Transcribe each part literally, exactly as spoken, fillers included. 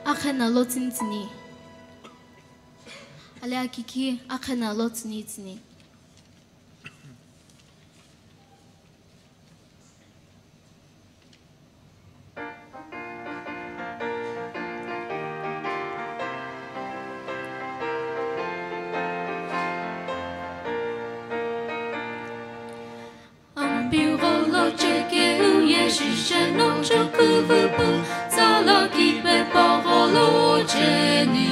Akhena lo tsini tsini. Ale akiki akhena lo tsini tsini. Ampeu gholo chekeu ye shishe no chukuvü pu, tsala kipe pagholo cheni.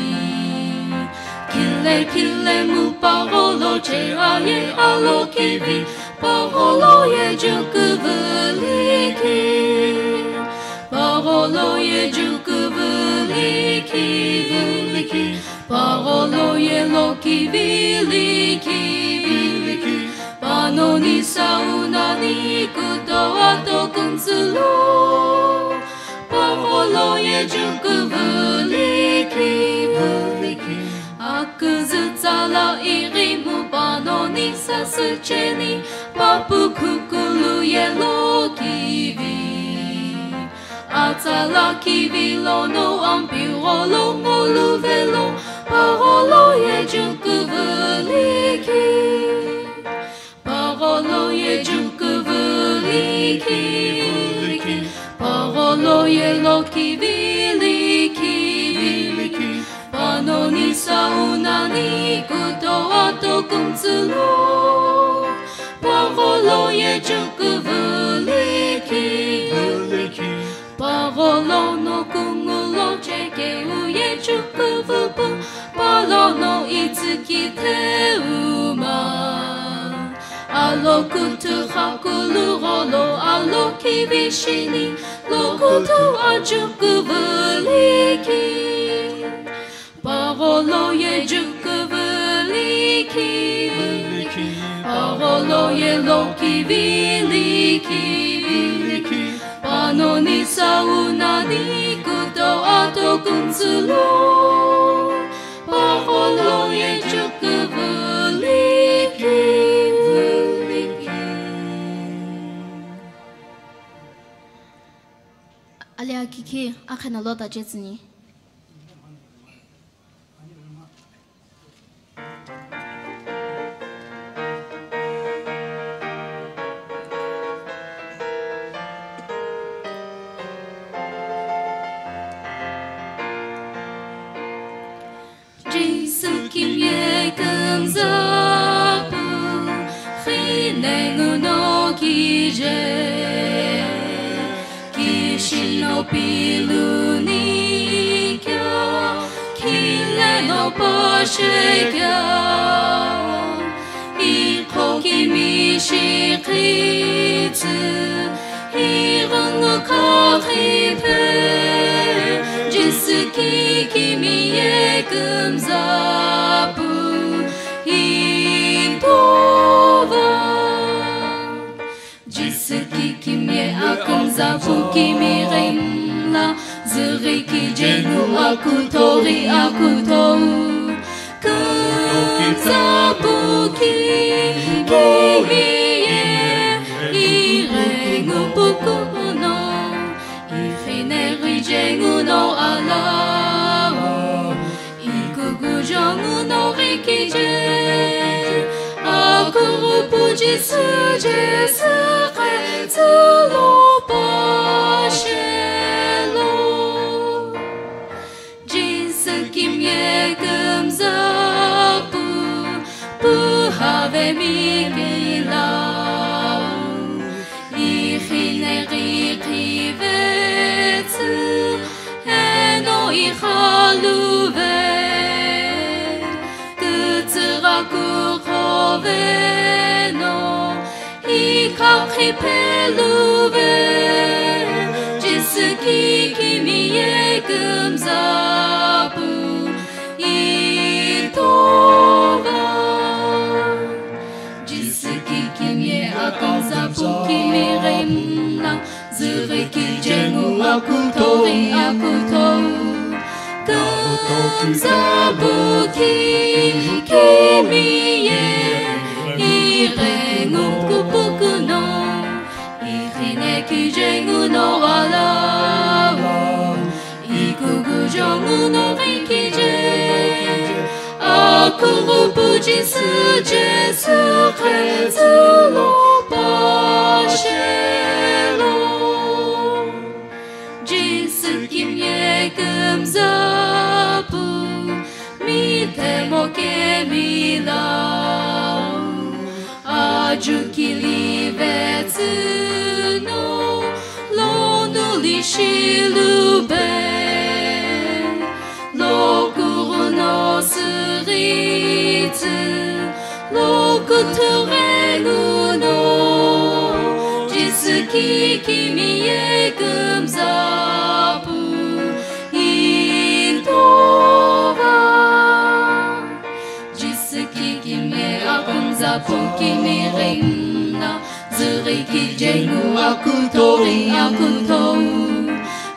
Kile kile mu pagholo che aye alo kivi, pagholo ye chukuvü liki. Pagholo ye chukuvü liki, liki. Pagholo ye lo kivi liki, liki. Panoni saunani kuto ato kunsulo. Pagholo ye chukuvü liki, liki. Aküzü tsala ighi mu panoni sasü cheni, papu kukulu ye lo kivi. Atsala kivi lono Ampeu gholo ngolu velo, pagholo ye chukuvü liki. Pagholo ye chukuvü liki, liki. Pagholo ye lo kivi liki, liki. Panoni saunani kuto ato kunsulo. Pagholo ye chukuvü liki, liki. Pagholo no kungulo chekeu ye chukuvü pu, palono itsükitheu ma. Alo kutu khakulu gholo alo kivi shini, lo kutu achukuvü liki. Pagholo ye chukuvü liki, pagholo ye lo kivi liki, panoni saunani kuto ato kunsulo. Pagholo ye chukuvü liki, liki. Ale akiki akhena lo ta chetsüni. Jisü kimye kümza pu, khine nguno kije, kishino piluni kya, khileno pashe kya, ikho kimi shikhitsü, ighungu khakhipe, Jisü ki kimi ye kümza pu, itova. Jisü ki kimye akümza pu kimi ghimla, züghi ki jenu akutori akutou. Kümza pu ki kimi ye ighengu pukuno, ikhine ghi jenu no alao. Ikugujongu no ghikije, akurupu Jisü Jisü khetsulo pashelo. Jisü kimye kümza pu, pu have mi kilau. Ikhine ghi khivetsü, eno ikhaluve, kütsügha kukhove no, ikhakhipeluve, Jisü ki kimi ye kümza pu, itova. Jisü ki kimye akümza pu kimi ghimla, züghi ki jenu akutori akutou. Kümza pu ki kimi ye ighengu pukuno, ikhine ki jenu no alao. Ikugujongu Jisü Jisü khetsülo pashelo. Jisü kimye kümza pu, mi themo kemilau. Ajukili vetsüno, lonuli shilube, lokuruno süritsü, lokuturenguno, Jisü kikimiye kümzapu intora. Jisü kikimiye akümzapu kimi ringna, züri kijengu akutori akutou.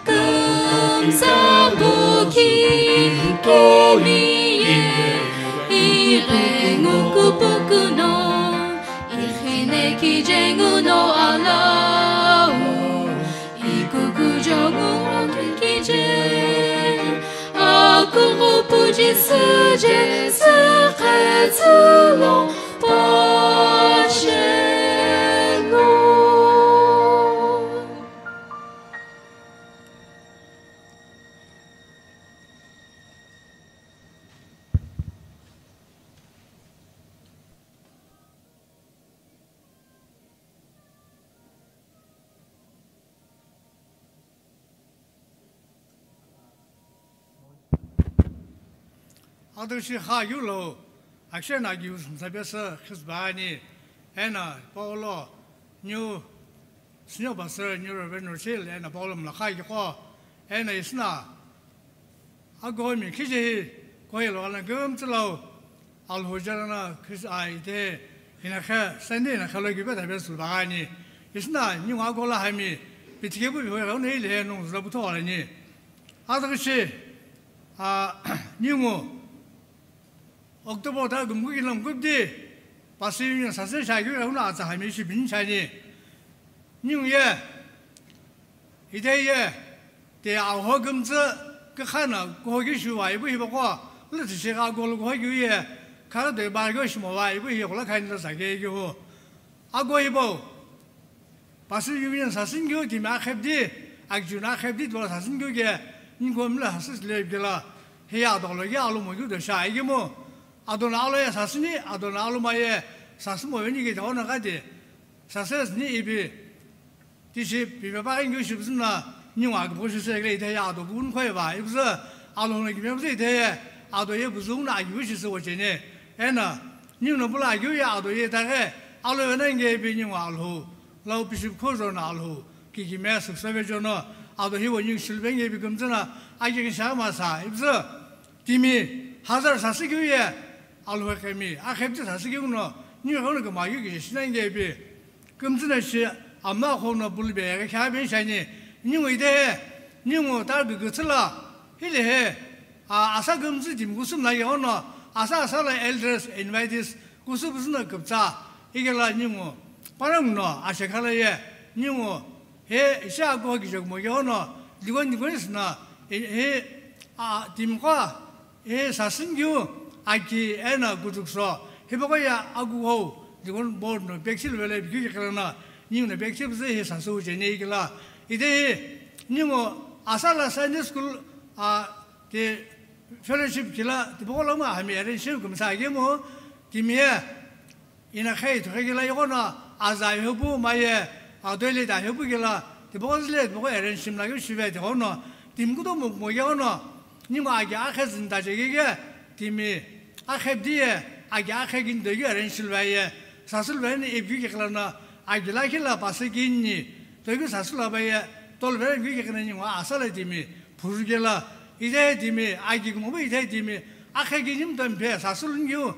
Kümzapu kikimiye irengu kupukuno, ikhine kijengu no alau. Ikukujongu kije, akugupu Jisü Jisü khetsülo pashelo. Adushi ha yulo, akshena giu sumsabesa khisbani, ena Paulo, New Senior Pastor, New Reverend Rochil, ena Paulo mlakha yiko, ena isna, Agomi khijehi koilo ana gümtsülau Alhou jalana khis ai te ina khe Sunday ina khalo gibe tabe sulbagani. Isna ningu agola hami pitike bu bihoya gauna ile he nung zula butho alani. Adagshi a ningu October ta gumgu gilam gubdi pasi yun sase shagi gauna atsa hami shi bin shani. Ningu ye Ide ye, te aho gümtsü kükhana kuhoki shuwa ibu hipaqo, lütsi shigha gol kuhoki ye, khara de ba gyo shimowa ibu hi kula khain la sage gyo. Ago ibo, Pastor Union sasingyo timi akhepdi, akjun akhepdi dola sasingyo ke, ningo mla hasis le gela, heya dolo ye alumo gyo de sha igimo. Adona alo ye sasini, adona aluma ye sasimo weni ge dona gadi, sases ni ibi. Tishi pipe pa kengeu shi püzü na, ningu akipu shi sü ekle ite ye ado bun khoi va, ipüzü alo na kime püzü ite ye, ado ye püzü na akipu shi sü wachene. Ena, ningu na pula akiu ye ado ye tage, alo ye na nge pi ningu alho, lau piship kho jo na alho, ki kime süksa ve jo no, ado hi wo ningu shilbe nge pi kümzü na, aki ki sha ma sa, ipüzü. Timi hazar sasü keu ye, alhou khemi, akhepti sasü keu no, ningu khau no kema yu ki shi na nge pi. Kümtsü na shi, ama khau no bulu be, kha ben shani, ningu ide, ningu tar gü gü tsüla, hile he, a, asa kümtsü dim kusum la yo no, asa asa la elders, invitees, kusum kusum na küptsa, igela ningu, parang no, ashe khala ye, ningu, he, isha ko ki jok mo yo no, digon digon is na, he, he, a, dim kwa, E sasünkeu aki ena kuchukso, hipaqo ye akuhou, deacon board no pekshil vele bikeu kekhelana, ningu no pekshil püzü hi sasü cheni kela. Ite hi, ningu asa la Sunday school, a, te fellowship kila, tipaqo lama hami arrange shi kümsa akemu, timi ye, Ina khe ithukhe kela ighono aza ahepu maye, a, toilet ahepu kela, tipaqo zile tipaqo arrange shimla keu shive tighono, timi kutomo kumo ighono, ningu agi akhe zinta chekeke, timi akhe pdi ye, agi akhe kini toikeu arrange shilve ye, sasülve ni ipikeu kekhelano, agi lakhi la pasü kini, toikeu sasülava ye, tolve ni keu kekhelano ningu asa la timi, phuru kela, ite timi, agi kumopu ite timi, akhe kini mtami phe, sasüluni keu,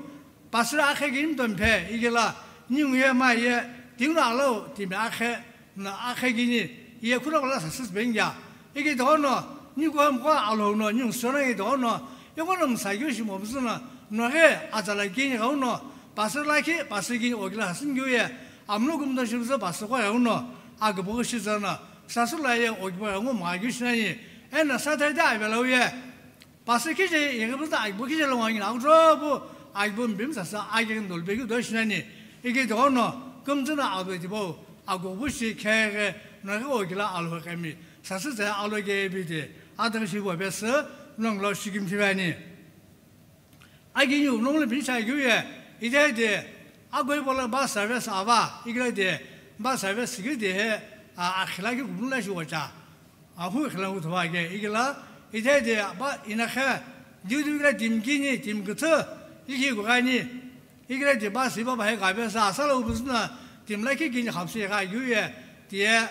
Pastor akhe kini mtami phe, ikela, ningu ye ma ye, tingno alau, timi akhe, na akhe kini, ye khuna kula sasü bengya. Ike dono, ningu ham kwa alo no, ningu sona ye dono, ye kono msa yu shi mo bzuna, no ge, azala kini gauno, pastor lakhi, pastor kini ogila hasin yu ye, amlo gumdo shi bza pastor kwa gauno, agbo shi zana, sasü la ye, ogbo gauno ma yu shi na ye, ena Saturday avela ye, Pastor kije yeghi püzü na agbo kije lo wangi na, agbo bu Agibo mibemi sasü aghi dolu pekeu do shinani. Ike tighono kümtsü no ado tipau agubu shi kheghi naghi okila alo kemi sasü tse alo kebi ti adaghi shibo pesü nonglo shikimthi vani. Aghi niu nonglo pinisha keu ye, ite ti agu hipau lo bus service ava, ikila ti bus service keu ti he, a, akhila keu kumla shi ocha. Ahu khila uthuva ke, ikila, ite ti ba inakhe, diu diu kila timi kini, timi küthü, iki kughani, ikila ti bus iba ba he kabe sa, sala ubusuna, timi lakhi kini khapsi gha keu ye, ti ye,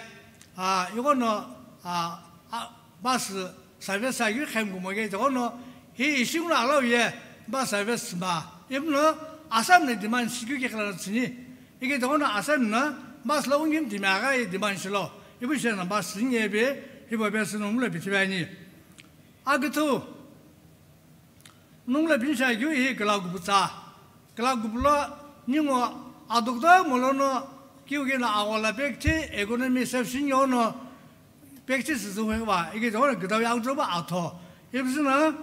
a, ighono, a, a, bus service sa keu khem kumo ke, tighono, hi ishi nguno allow ye, bus service ma, ipuno, Assam no demand shi keu ke khala tsüni, ike tighono Assam no, bus lo ungim timi agha ye demand shilo, ipu shena bus singe bi, hibo pesü nonglo pithi vani. Akithu, nonglo pinisha keu hi kila kupu tsa. Kila kupu lo ningu adokdo molono keu kena agholo pekthi economy section yono pekthi süsü huwa, ike tighono kütau ye aghutoba atho. Ipuzüno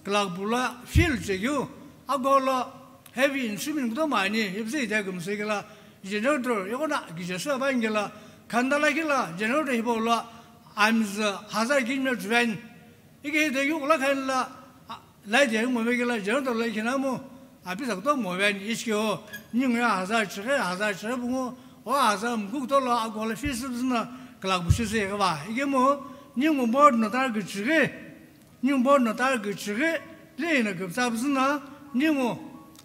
kila kupu lo field che keu, agholo heavy instrument kutomo ani, ipuzü ite kümsü kila generator, ighono kije sü ba ingila, khandala kila generator hipau lo amizü hazar kini me driven. Ike hide keu kula khaila, a, light ye ngove kela, generator lo ikhina mu, a, pisa kutomo veni, ishi ke ho, ningu ye hazar chighi, hazar chighi pungu, o hazar muku kutolo, agholo fees püzüno, kila kupu shi se keva. Ike mu, ningu board no target chighi, ningu board no target chighi, le ina kupsa püzüno, ningu,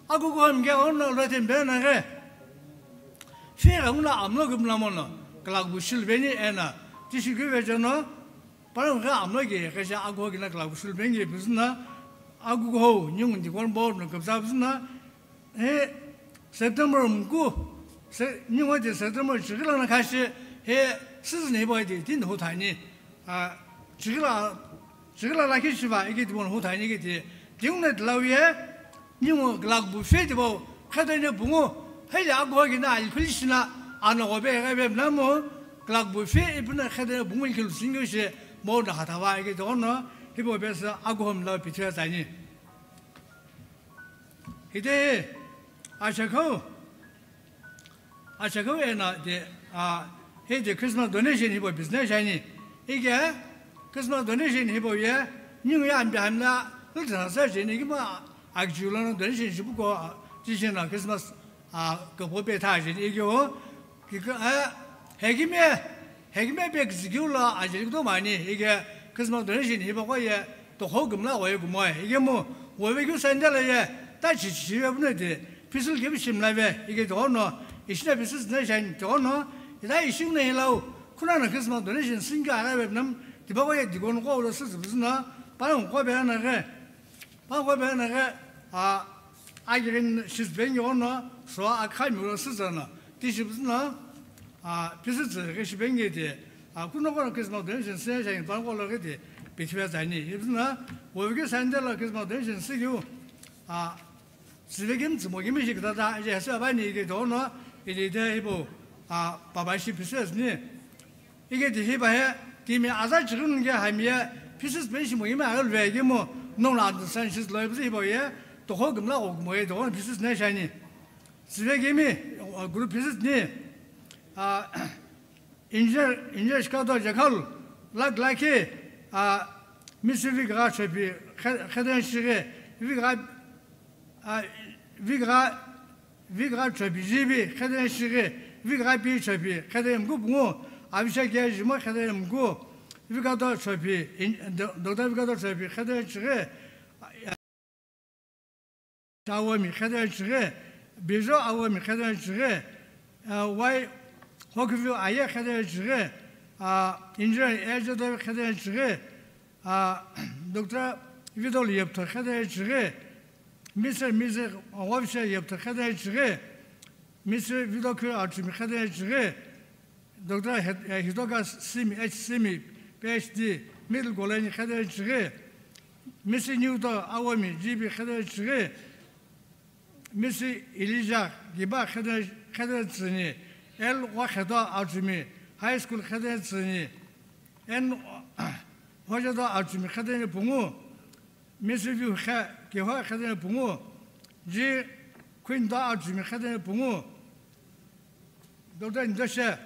agu ko mge ono lo tembe na ghe. Fee gha nguno amlo kupna mono, kila kupu shi luveni ena, tishi kuve jono, Panongu ghi amlo ke, ghi shi agu kina kila kupu shi luveni püzüno, agu ho, ningu deacon board no kupsa püzüno, he, September muku, se, ningu ti September chighi lono khashi, he, season hipau ti, tini hu thani, a, chighi lo, chighi lo lakhi shiva, ike tipau hu thani ike ti, tinguna tilau ye, Ningu kila kupu fee tipau, khedeni pungu, heli agu kina ali khuli shina, ano gobe gebe mlamu, kila kupu fee ipuna khedeni pungu likhilu singyo shi, mo na hatava ike tighono, hipau pesü agu hom lo pithiya tsani. Hide, acha khau, Acha keu ena ti, a, hei ti Christmas donation hipau business shiani. Ike Christmas donation hipau ye, ningu ye ambi hamla, lu tsa sa jeni, ikemu akichiu lono donation shipu ko, a, ti shina Christmas, a, kapo pe tha jeni, ike o, ki ka, a, hekime, Hekime pe küzükeu lo ajeli kutomo ani, ike Christmas donation hipaqo ye, tokho kümla ghoye kumoe, ikemu, ghoye keu Sunday lo ye, ta chichive pune ti, physical kemi shimlave, ike tighono, ishi na physical donation tighono, ita ishi na hilau, khuna na Christmas donation singkeu arave nam, tipaqo ye deacon qo lo süsü püzüno, panongu qo pe ana ghe. Panongu pe ana ghe, a, akighini shizupe ngighono, so akhami lo süzano, ti shipüzüno, a, physical ghi shipe ngi ti, a, kunoqo lo Christmas donation sü shiani panongu lo ghi ti, pithive tsani. Ipüzüno, wovike Sunday lo Christmas donation sükeu, a, süve kemi tsümo kemi shi kütata, aje hesü abani ike tighono, ili ite hipau, a, papa shi physical ni, Ike ti hipa he, timi aza chighi nunge hami ye, pieces pen shimo ime aghi luve ikemu, nongu lo understand shilu ipüzü hipau ye, tokho kümla ghokumo ye, tokho pieces ne shiani. Süve kemi, uh, group pieces ni, uh, engineer, engineer shikato jekhalu, lak laki, uh, Mister Vikra Chopi, khe-, kheten shighi, Vikra, uh, Vikra, Vikra Chopi G B, kheten shighi, Vikra P Chopi, kheten muku pungu, Abhishek K Jimo, kheten muku, Vikato Chopi, in-, Do-, Doctor Vikato Chopi, kheten shighi, Awomi, kheten shighi, Bijo Awomi, kheten shighi, uh, Y Hokiview Aye, kheten shighi, uh, Engineer Ejo David, kheten shighi, uh, Doctor Vidol Yeptho, kheten shighi, Mister Mister Wabshe Yeptho kheten shighi, Mister Vidokir Archimi kheten shighi, Doctor Het-, eh, Hitoka Simi, H Simi, P H D, Middle Colony kheten shighi, Mister Newton Awami, G B kheten shighi, Mister Elijah Giba kheten, kheten tsüni, L Wakheto Archimi, High School kheten tsüni, N Hojato Archimi kheten pungu, Mister View khe, Kehua kheten pungu, Ji Khuinda Achumi Khedengu Pungu, Doctor Ndoshe,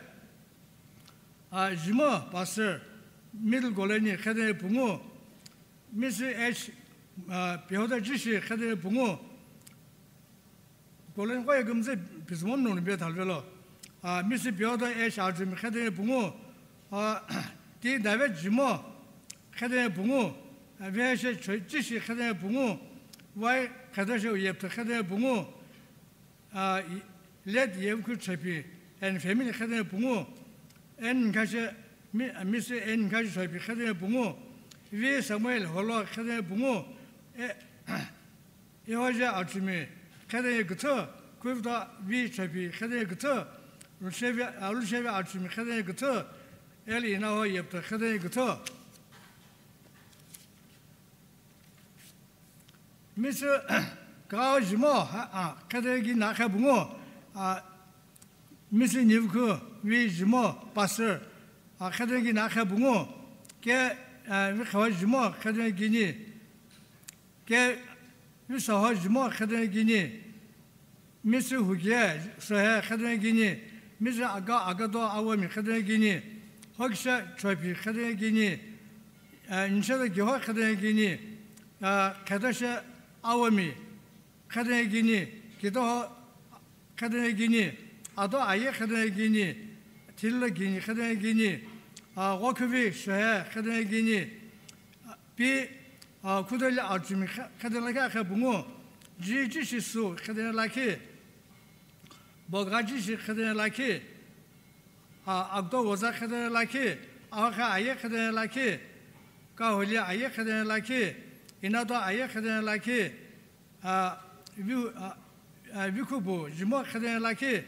a, Jimo Pastor, Middle Colony Khedengu Pungu, Miss H, a, Pihoda Jishi Khedengu Pungu, Colony ko ye kümtsü pismo nung be thalvelo. A, Miss Pihoda H Achumi Khedengu Pungu, a, Ti David Jimo Khedengu Pungu, a, Viheshe Choi Jishi Khedengu Pungu, Vai Khedashe Uyepthe Khedengu Pungu, a, Late Yevkhu Choipi and family Khedengu Pungu, N Nkashe, Mi-, Miss N Nkashe Choipi Khedengu Pungu, V Samuel Holo Khedengu Pungu, e, Ihoje Achumi Khedengu Kuthu, Kuvda V Choipi Khedengu Kuthu, Lushevi, a, Lushevi Achumi Khedengu Kuthu, L Inaho Yepthe Khedengu Kuthu. Miss Kao Jimo, a, a, Khedengu Kini Akhe Pungu, a, Miss Nivkhu V Jimo, Pastor, a, Khedengu Kini Akhe Pungu, ke, a, Vikhawa Jimo, Khedengu Kini, ke, Visaho Jimo, Khedengu Kini, Miss Huge Sohe Khedengu Kini, Miss Aga Agado Awami Khedengu Kini, Hokisha Choipi Khedengu Kini, eh, Nishada Giho Khedengu Kini, eh, Khedashe Awami Khedengu Kini, Kidoho Khedengu Kini, Ado Aye Khedengu Kini, Thilo Kini Khedengu Kini, ah, Gokhuvi Sohe Khedengu Kini, Pi, a, Khudeli Achumi khe-, Khedengu Lakhi Akhe Pungu, Ji Jishi Su Khedengu Lakhi, Boga Jishi Khedengu Lakhi, a, Akdo Woza Khedengu Lakhi, Ahokhe Aye Khedengu Lakhi, Kaholi Aye Khedengu Lakhi, Inado Aye Khedengu Lakhi, a, Vihu-, a, a, Vikhubu Jimo Khedengu Lakhi,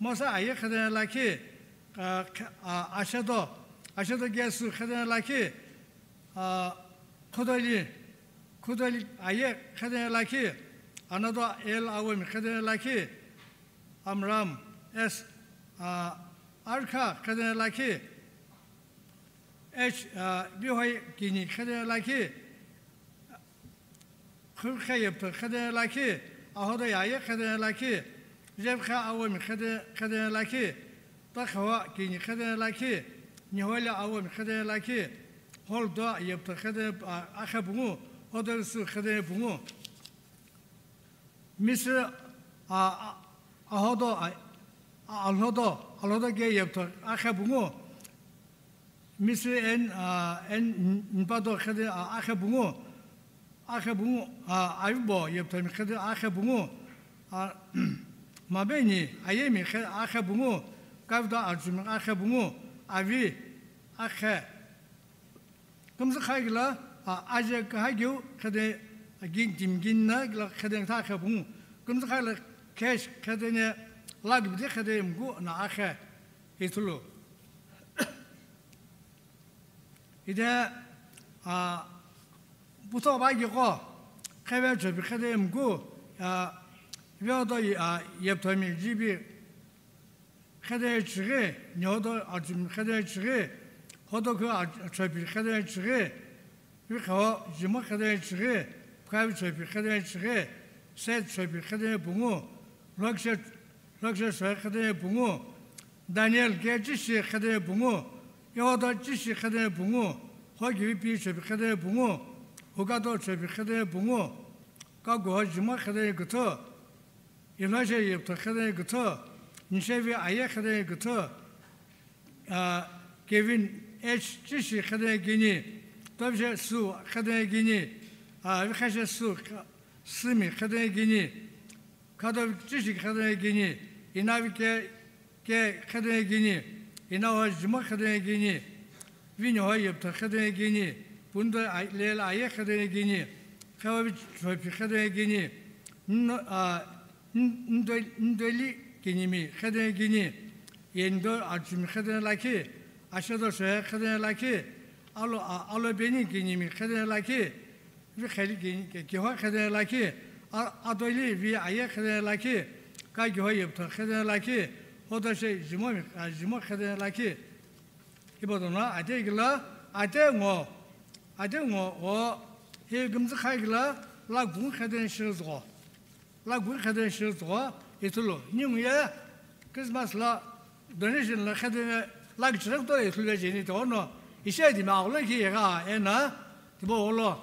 Mosa Aye Khedengu Lakhi, a, khe-, a, Ashedo, Ashedo Gesu Khedengu Lakhi, a, Khudali, Khudali Aye Khedengu Lakhi, Anado L Awami Khedengu Lakhi, Amram S, a, Arkha Khedengu Lakhi, H, a, Bihoi Kini Khedengu Lakhi, Khukhe Yepthe Khedengu Lakhi, Ahodo Yaye Khedengu Lakhi, Jepkhe Awami Khede-, Khedengu Lakhi, Takhewa Kini Khedengu Lakhi, Niholia Awami Khedengu Lakhi, Holdo Yepthe Khedengu, a, Akhe Pungu, Hodo Su Khedengu Pungu. Miss, a, a, Ahodo, a, a, Alhodo, Alhodo Ge Yepthe Akhe Pungu, Miss N, a, N Npado Khedengu, a, Akhe Pungu, Akhe Pungu, a, Avibo Yepthe Khedengu Akhe Pungu, a, Mabeni Ayemi Khe-, Akhe Pungu, Kavda Achumi Akhe Pungu, Avi Akhe. Kümtsü kha kila, a, aje kha giu Khedengu, a, gin tim gin na kila Khedengu tha Akhe Pungu. Kümtsü kha kila cash Khedengu, lakh bidi Khedengu mgu na Akhe. Ithulu. Ide, a, butho ba gi ko, Kheve Choipi Khedengu mgu, a, Vyodo, a, Yepthomi Jibi Khedengu chighi, Nihodo Achumi Khedengu chighi, Hodokhu a-, Choipi Khedengu chighi, Vikhawa Jimo Khedengu chighi, Pukhavi Choipi Khedengu chighi, Seth Choipi Khedengu Pungu, Lokshe, Lokshe Soe Khedengu Pungu, Daniel Ke Chishi Khedengu Pungu, Yehoda Chishi Khedengu Pungu, Hokivi Pi Choipi Khedengu Pungu, Hukado Choipi Khedengu Pungu, Kaguho Jimo Khedengu Kuthu, Elisha Yepthe Khedengu Kuthu, Nishevi Aye Khedengu Kuthu, a, Kevin H Chishi Khedengu Kini, Tobishe Su Khedengu Kini, a, Vikhashe Su Kha-, Simi Khedengu Kini, Khado Chishi Khedengu Kini, Inavi Ke, Ke Khedengu Kini, Inaho Jimo Khedengu Kini, Viniho Yepthe Khedengu Kini, Pundo A-, Lela Aye Khedengu Kini, Khewa Choipi Khedengu Kini, N-, a, N-, Ndo-, Ndoli Kinimi Khedengu Kini, Yendo Achumi Khedengu Lakhi, Ashedo Soe Khedengu Lakhi, Alo, a, Alo Beni Kinimi Khedengu Lakhi, Vikheli Kini, Ke-, Kiho Khedengu Lakhi, A-, Adoli Vi Aye Khedengu Lakhi, Kagiho Yepthe Khedengu Lakhi, Hodoshe Jimomi, a, Jimo Khedengu Lakhi. Hipau lono ate kila, ate ngo, ate ngo, o, hi kümtsü kha kila, lakh pungu Khedengu shizüko. Lakh kughi khedo shi tsügho ithulu. Ningu ye Christmas lo donation lo khedo lakh chighi kutomo ithulu vecheni tighono. Ishi timi agholo ki yegha eno tipau gholo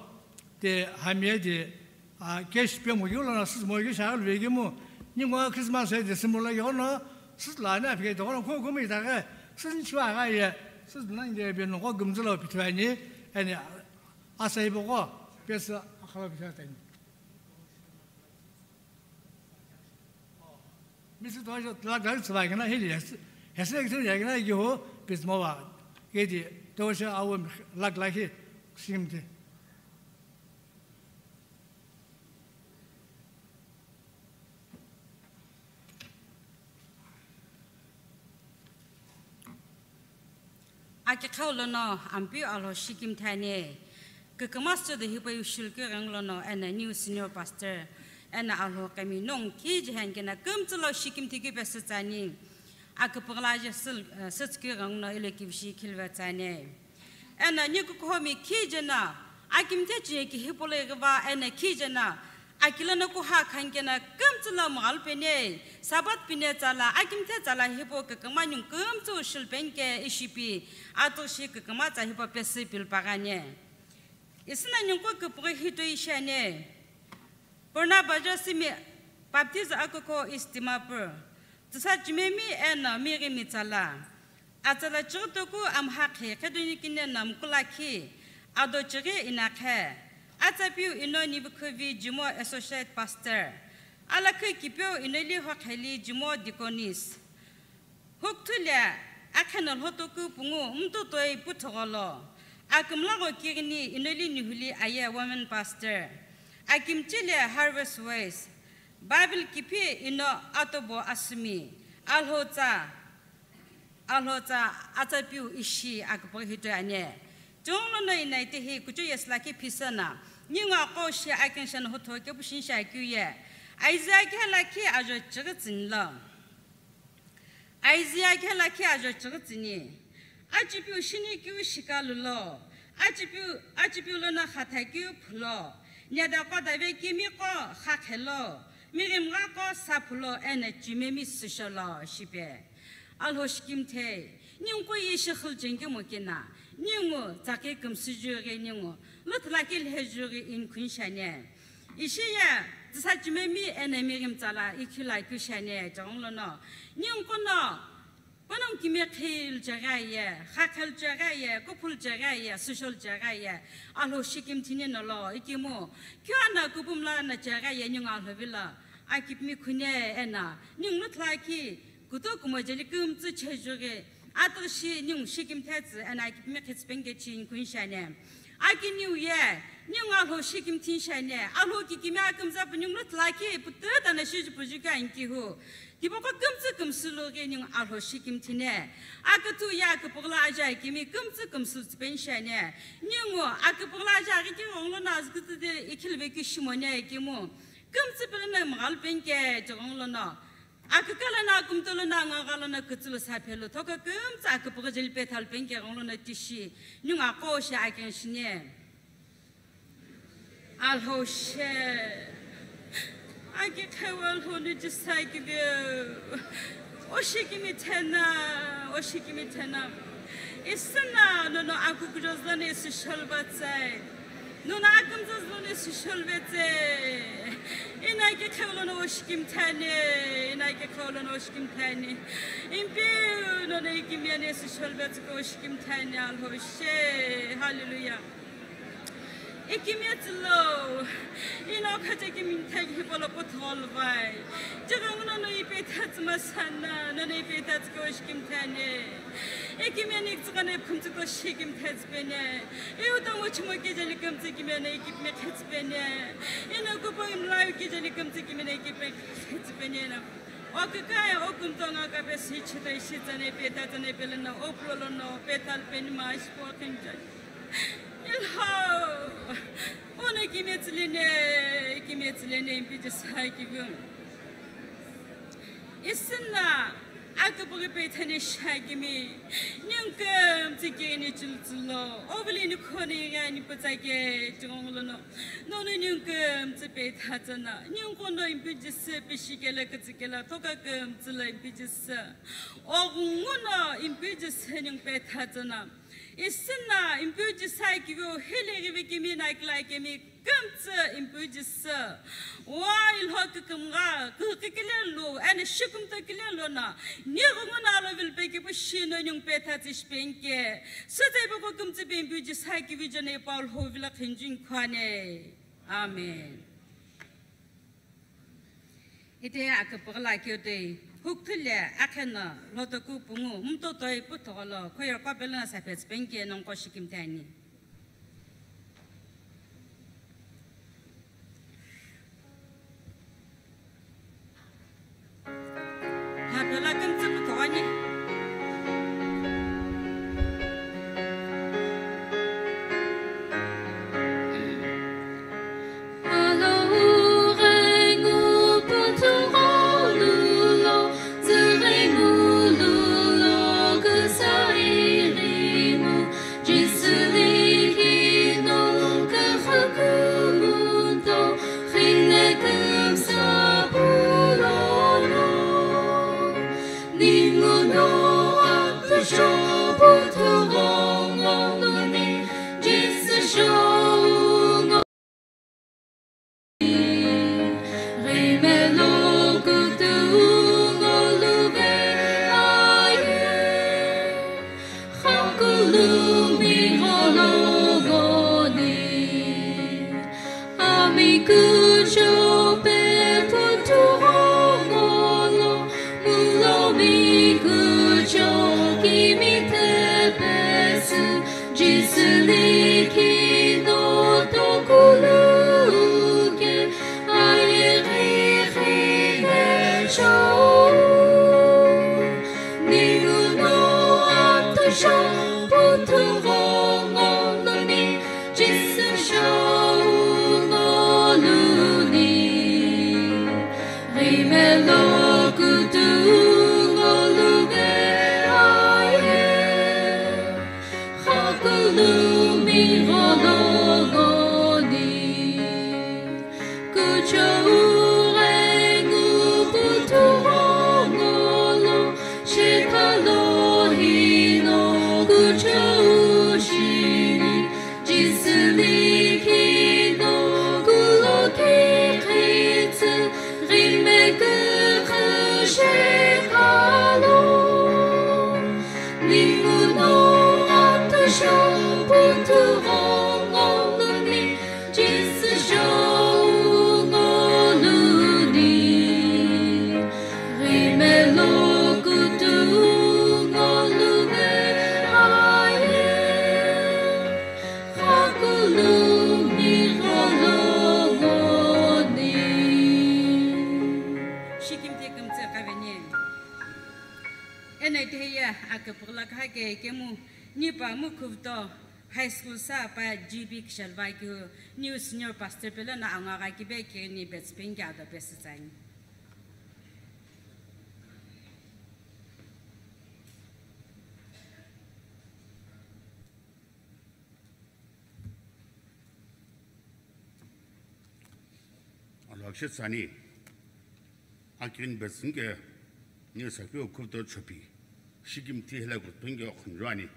ti hami ye ti, ah, cash pemu keu lono süsü mo keu shi aghi lu vekemu. Ningu Christmas ye ti sümu lo tighono süsü lo ani aphi keu tighono khu kumi itaghi süsü ni shiva aghi ye süsü lo nge pe nongu kümtsü lo pithu ani eno asa hipau gho pesü akha lo pithu atani. Misi toshi lakh lakhi tsüva kena hili hesi, hesi ekithu ya kena ikihu pitsü mowa. Kedi toshi awu lakh lakhi shikimthi. Aki qhau lono Ampeu Alhou shikimthi ani. Küküma studio hipau ishi keu ghengulono eno new senior pastor eno Alhou kemi nongu kije henkena kümtsü lo shikimthi keu pesü tsüani. Aküpüghüla je sül, eh, sütsü keu ghenguno ilo kivishi khilve tsüani. Eno ni kukuhomi kije no akimthe chini kihipu lo ighiva eno kije no aki lono kuha khankena kümtsü lo mghalu peni, Sabbath pini tsala, akimthe tsala hipau küküma ningu kümtsü shilu penike ishi pi, atughu shi küküma tsa hipau pesü pilu paghani. Ishi no ningu küpüghü hitoi ishi ani. Purna Bazar Simi Baptist Akuko East Dimapur. Tsüsa Chimemi eno Mighimi tsala. Atsala chighi toku amha khe khedo ni kini no mkula khi ado chighi inakhe. Atsa piu ino Nivikhuvi Jimo Associate Pastor. Alakhi kipeu ino li hokheli Jimo Deaconess. Hukuthu le akheno lhotoku pungu mtutoi puthogho lo. Akümlagho kighini ino li nihuli aye Women Pastor. Akimchi le Harvest Wise. Bible kipi ino atobo asümi. Alhou tsa, Alhou tsa atsa piu ishi aküpüghü hitoi ani. Tighengulono ino itehi kuchou yesü lakhi phisü no. Ningu aqo shi akeng shino hutho kepu shinisha keu ye. Isaiah khe lakhi ajo chighi tsüni lo. Isaiah khe lakhi ajo chighi tsüni. Achipiu shini keu shikalu lo. Achipiu, achipiu lono khatha keu phulo. Neda qo dave kimi qo khakhe lo. Mighimgha qo saphu lo eno Chimemi süsho lo shipe. Alhou shikimthi. Ningu ye ishi khilcheni kemu kina. Ningu tsakhi kümsü jughi ningu. Lüthla ki lhe jughi inkhu ni shi ani. Ishi ye, tsüsa Chimemi eno Mighimi tsala ikhi lo keu shi ani, tighengulono. Ningu no, panongu kimi khil cheghi aye, khakhel cheghi aye, kuphul cheghi aye, süshol cheghi aye, Alhou shikimthi ni no lo, ikimu, keu eno kupumla no cheghi aye, ningu Alhou vilo, akipimi khuni eno, ningu lüthla ki, kuto kumo jeli kümtsü chejughi, atughu shi ningu shikimthi tsü eno akipimi khitsü penike chi inkhu ni shi ani. Aki niu ye, ningu Alhou shikimthi ni shi ani. Alhou kikimiye akümza pu ningu lüthla ki pututa no shiju puju keu ani kihu. Tipaqo kümtsü kümsü lo ghi ningu Alhou shikimthi ni. Aküthu ye aküpüghüla aja kimi kümtsü kümsü tsüpeni shi ani. Ningu aküpüghüla aja ghi keu ghengulono azü kütü de ikhilve keu shimoni ikimu. Kümtsü pele no mghalu penike tighengulono. Akükala no, akümtolo no, angakhala no, kütsülu saphelu, thokha kümtsü aküpüghü jeli pethalu penike ghengulono tishi, ningu aqo shi akeng shini. Alhou she. Aki qheu Alhou no jisa kive. O shikimthi no, o shikimthi no. Ishi no, nono akukujo zülono ishi sholuva tsai. Nono akümtsü zülono ishi sholuve tsai. Ino aki qheu lono o shikimthi ani, ino aki qheu lono o shikimthi ani. Ampeu nono ikimiye no ishi sholuve tsüko o shikimthi ani Alhou she. Hallelujah. Ikimiye tsülo, ino khacha kimthe ki hipau lo putholu vai. Tighengulono ipi ithetsü masana, nono ipi ithetsü ko shikimthi ani. Ikimiye no ikütsüghano iphumtsü ko shikimthi tsüpeni. Iu tomo chimo kije likümtsü ikimiye no ikipimi khitsüpeni. Ino kupo imlau kije likümtsü ikimiye no ikipimi khitsüpeni na. O kükaya o kümtsü ngaka pe si chita ishi tsane pe ta tsane pe lena o pulo lono pe tal peni ma ishi po kinja. Ilhou, ono ikimiye tsüleni, ikimiye tsüleni impi jisa kiviu. Ishi no, Aküpüghü pethani shakimi, ningu kümtsü keni chiltsülo, ovili nikhoni gani pütsake chungolono, nono ningu kümtsü pethatsana, ningu no impijisü pishikela kütsikela, toka kümtsüla impijisü, ogunguno impijisü ningu pethatsana, isina impijisü kivi o hili ghivi kimi na kila kimi, kümtsü impijisü, wa ilho kükümgha, kükükile lu, ene shikumta kile lu na, ni gungu na lo vilpe ki pu shino nyung pe thatsi shpenke. Sütse pe ko kümtsü pe impijisü ki vijo ne Paul ho vila khinjin khwane. Amen. Ite aküpüghüla keu toi, hukthule akheno lotoku pungu, mtotoi puthogolo, khoyerko pelena sapets penke nongko shikimtani. Hapela kümtsü puthogani. Shikimthi kümtsü kaveni. Eno itehiye aküpüghüla khake kemu nipa Mukhuvuto High School sa pa G B Kishalva keu new senior pastor pelo na angagha kibe keni betspengi ado pesütsani. Alhakshi tsani, akirin betsinke, ni sakyo khupto chopi, shikimthi hela gutpenge khunjuani.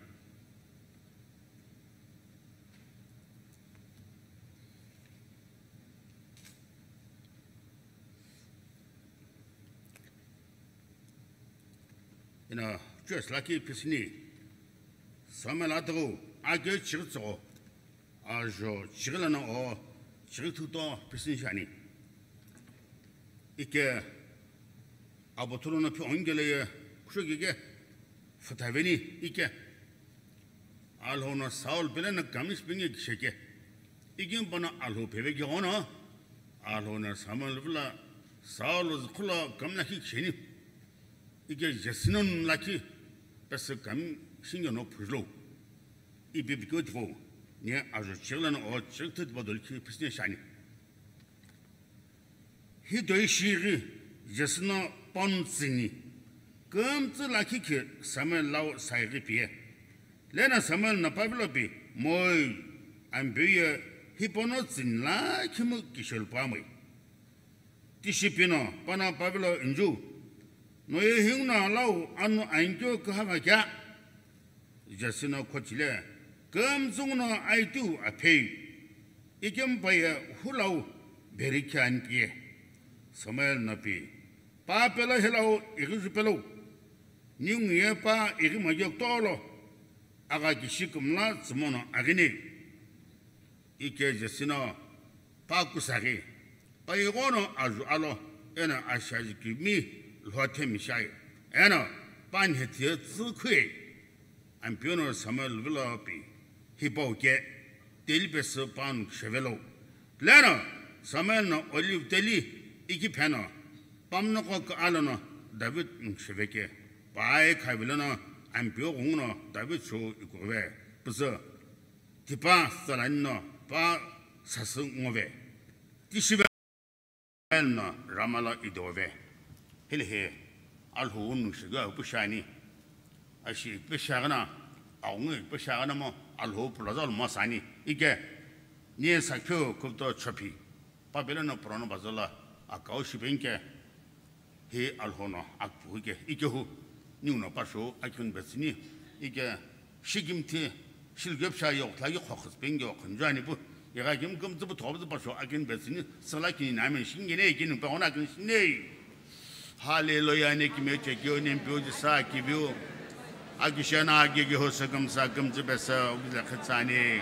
Ina church laki pisini, Samuel ataghu, akyo chighi tsogo, ajo chighi lana o, chighi thuto pisini shani. Ike, abo thulo no phi ongele ye, kusho gige, futaveni, ike. Alhou no Saul pele na kami spingi kisheke. Igin pana Alhou peve ki ono. Alhou no Samuel vula Saul zkhula kamna ki kisheni. Ige Jesse no lakhi pese kam shinge no phujlo. Ipi bikyo tipo. Ni ajo chigla no o chigthu tipo dol ki pisne shani. Hi doi shighi Jesse no pon tsini. Kümtsü lakhi khe Samuel lau saighi piye. Leno Samuel no pavilo pi, "Moi, Ampeu ye hipau no tsini lakhimu kishelu pamoi." Tishi pino pano pavilo inju, "Noye hingu no lau anu ankeu kühava kea?" Jesse no khochile, "Kümtsü nguno aitiu aphei, ikemu paye hulau beri khe ani piye." Samuel no pi, "Pa pelo hilau ighi ju pelo, ningu ye pa ighi majo kutolo, agha kishi kümla tsümono aghini." Ike Jesse no pa kusaghi, pa ighono aju alo, eno ashaji kimi lhothe mishai, eno pa nhetiye tsükhui. Ampeu no Samuel vilo pi, "Hipau ke, teli pesü pa nukshevelo." Leno Samuel no olive teli iki pheno, pamnoko kü alono David nuksheve ke, paye khavilono Ampeu ghungu no David shou ikuve, püzü tipa tsalani no pa sasü ngove. Tishive no Rama lo idove. Hilihi Alhou nuksheghi pu shiani. Ashi ipe shiaghana, aghungu ipe shiaghana mo Alhou puloza lo mo sani. Ike, ni sakheu kupto chophi. Pa pelo no purono bazo lo akau shipenke. Hi Alhou no akpu ke, ike hu, ningu no pa shou akini betsüni, ike, shikimthi, shilgepsha yo, tlagi khokhus penge yo, khunjuani pu, iga kim kümtsü pu thobu pa shou akini betsüni, sala kini name shingene, kini pa ona kini shine. Hallelujah, ne kime chekio, ne mpio ji sa kibiu. Akishena agi gi hosa kümsa kümtsü pesa, ugile khitsani.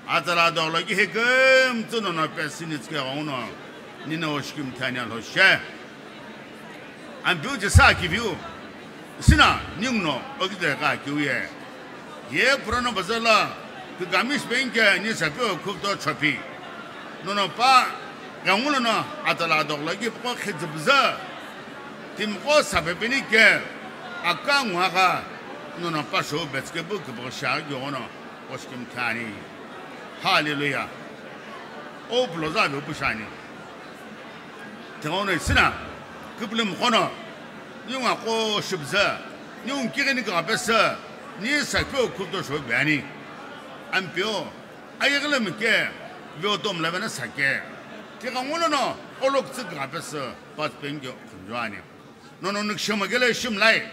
Atala doglo gi he kümtsü no no pesini tske gauno. Nino oshkim thani Alhou she. Ampeu je sa kiviu. Sina, ningu no, ogide ka kiu ye. Ye purono bazo lo, kigamish penke, ni sapeu kupto chophi. Nono pa, gangulu no, atala doglo gi po khedzibza. Timqo sape peni ke, aka ngwa ka, nono pa shou betske bu kibo sha gyono, oshkim thani. Hallelujah. O puloza be pu shani. Tengau no isina, kiplim kono, niunga ko shibza, niung kigini ka pesa, ni sakyo kupto shou bani. Ampio, ayegele mike, veo tom lavena sake. Tika ngono no, olok tsik ka pesa, pas pengyo kunjwani. Nono nikshama gele shimlai,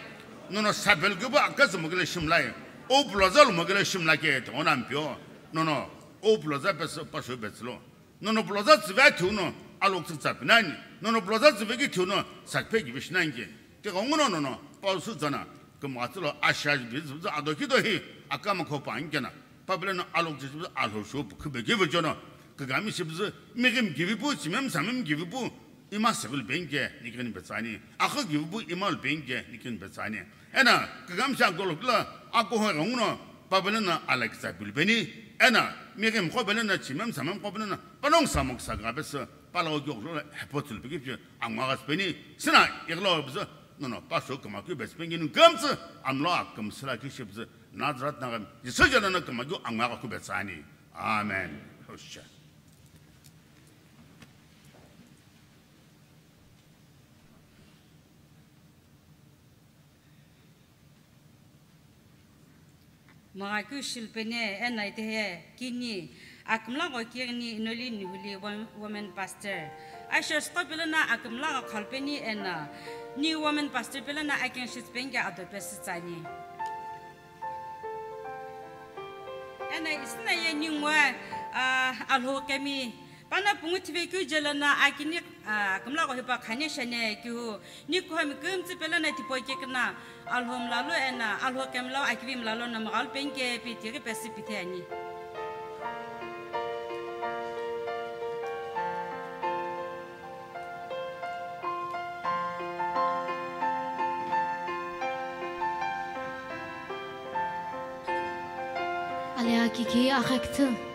nono sapel geba akazuma gele shimlai, o puloza luma gele shimla ke, tengona ampio, nono, o puloza pesa, pa shou betslo. Nono puloza tsüve thiu no alok tsü tsapinani. Nono puloza tsüve ki thiu no sakphe ki vishinangi. Tika nguno nono pausu tsana. Kümgha tsülo asha bizu bizu ado kido hi akama khopa ankena. Papile no alok tsü bizu alho shu pu khube ki vijono. Kagami shi bizu migim ki vipu, chimem samem ki vipu. Ima sevil benge nikini betsani. Akha ki vipu ima benge nikini betsani. Ena, kagamsha golokla, ako ho rongno, papele na alakisa bilbeni. Ena, migim khobele na chimem samem khobele na, panong samok sa gabes, palago gyoklo, hepotul bigi, angwa gaspeni, sina, iglo bes, nono, paso kamaku bespengin gams, amlo akam sila kishibs, nadrat nagam, yisajana na kamaku angwa ku betsani. Amen. Hosha. Magha keu shilpene eno itehi kini akümla gho kini inoli niwili wom-, women pastor. Ushers qo pelo no akümla gho khalpeni eno ni women pastor pelo no akeng shitpeni ke ado pesütsani. Eno isina ye ningwa, ah, alho kemi Pano pungu thive keu jelo no akini, ah, kümla gho hipa khane shane keu ni kuhami kümtsü pelo no tipau kekna alhom lalo eno alho kemlo akivi mlalo no mghalu penke pi tighi pesü pithe ani. Alea kiki akhekthü.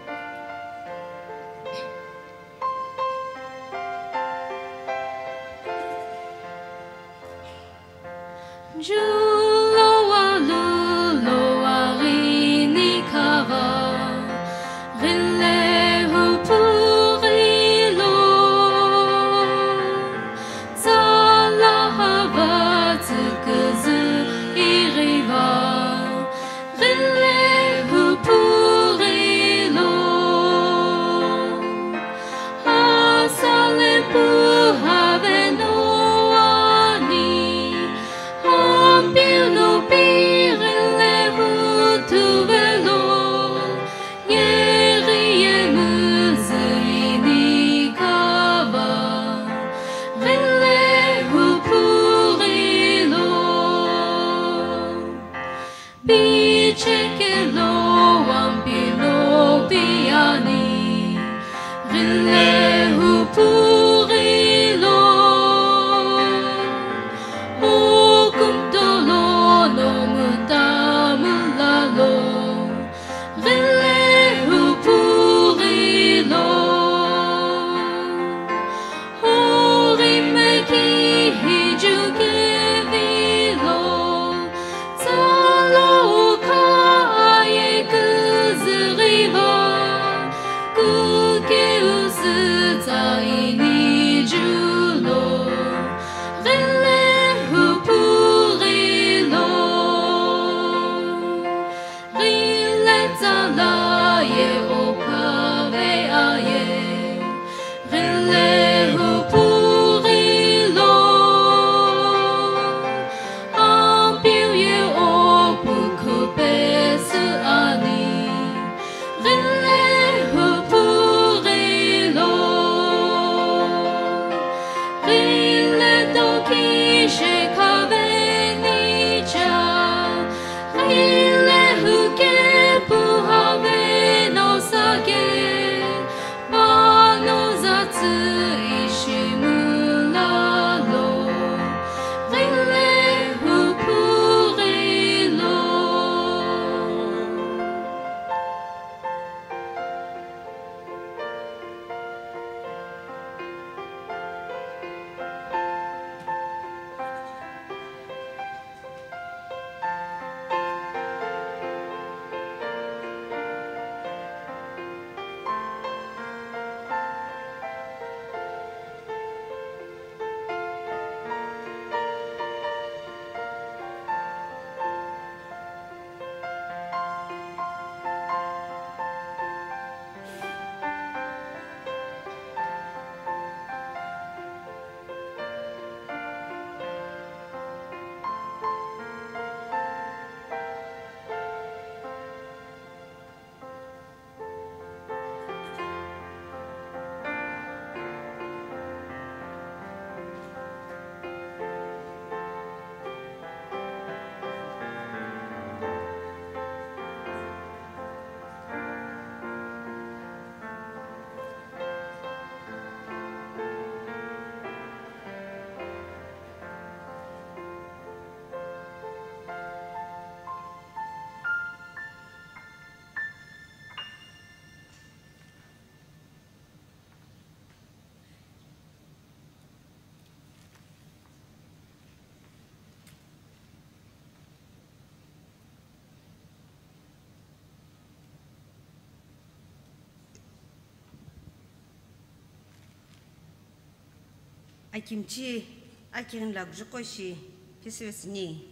Akimchi akighini lakujuqo shi phisivesini.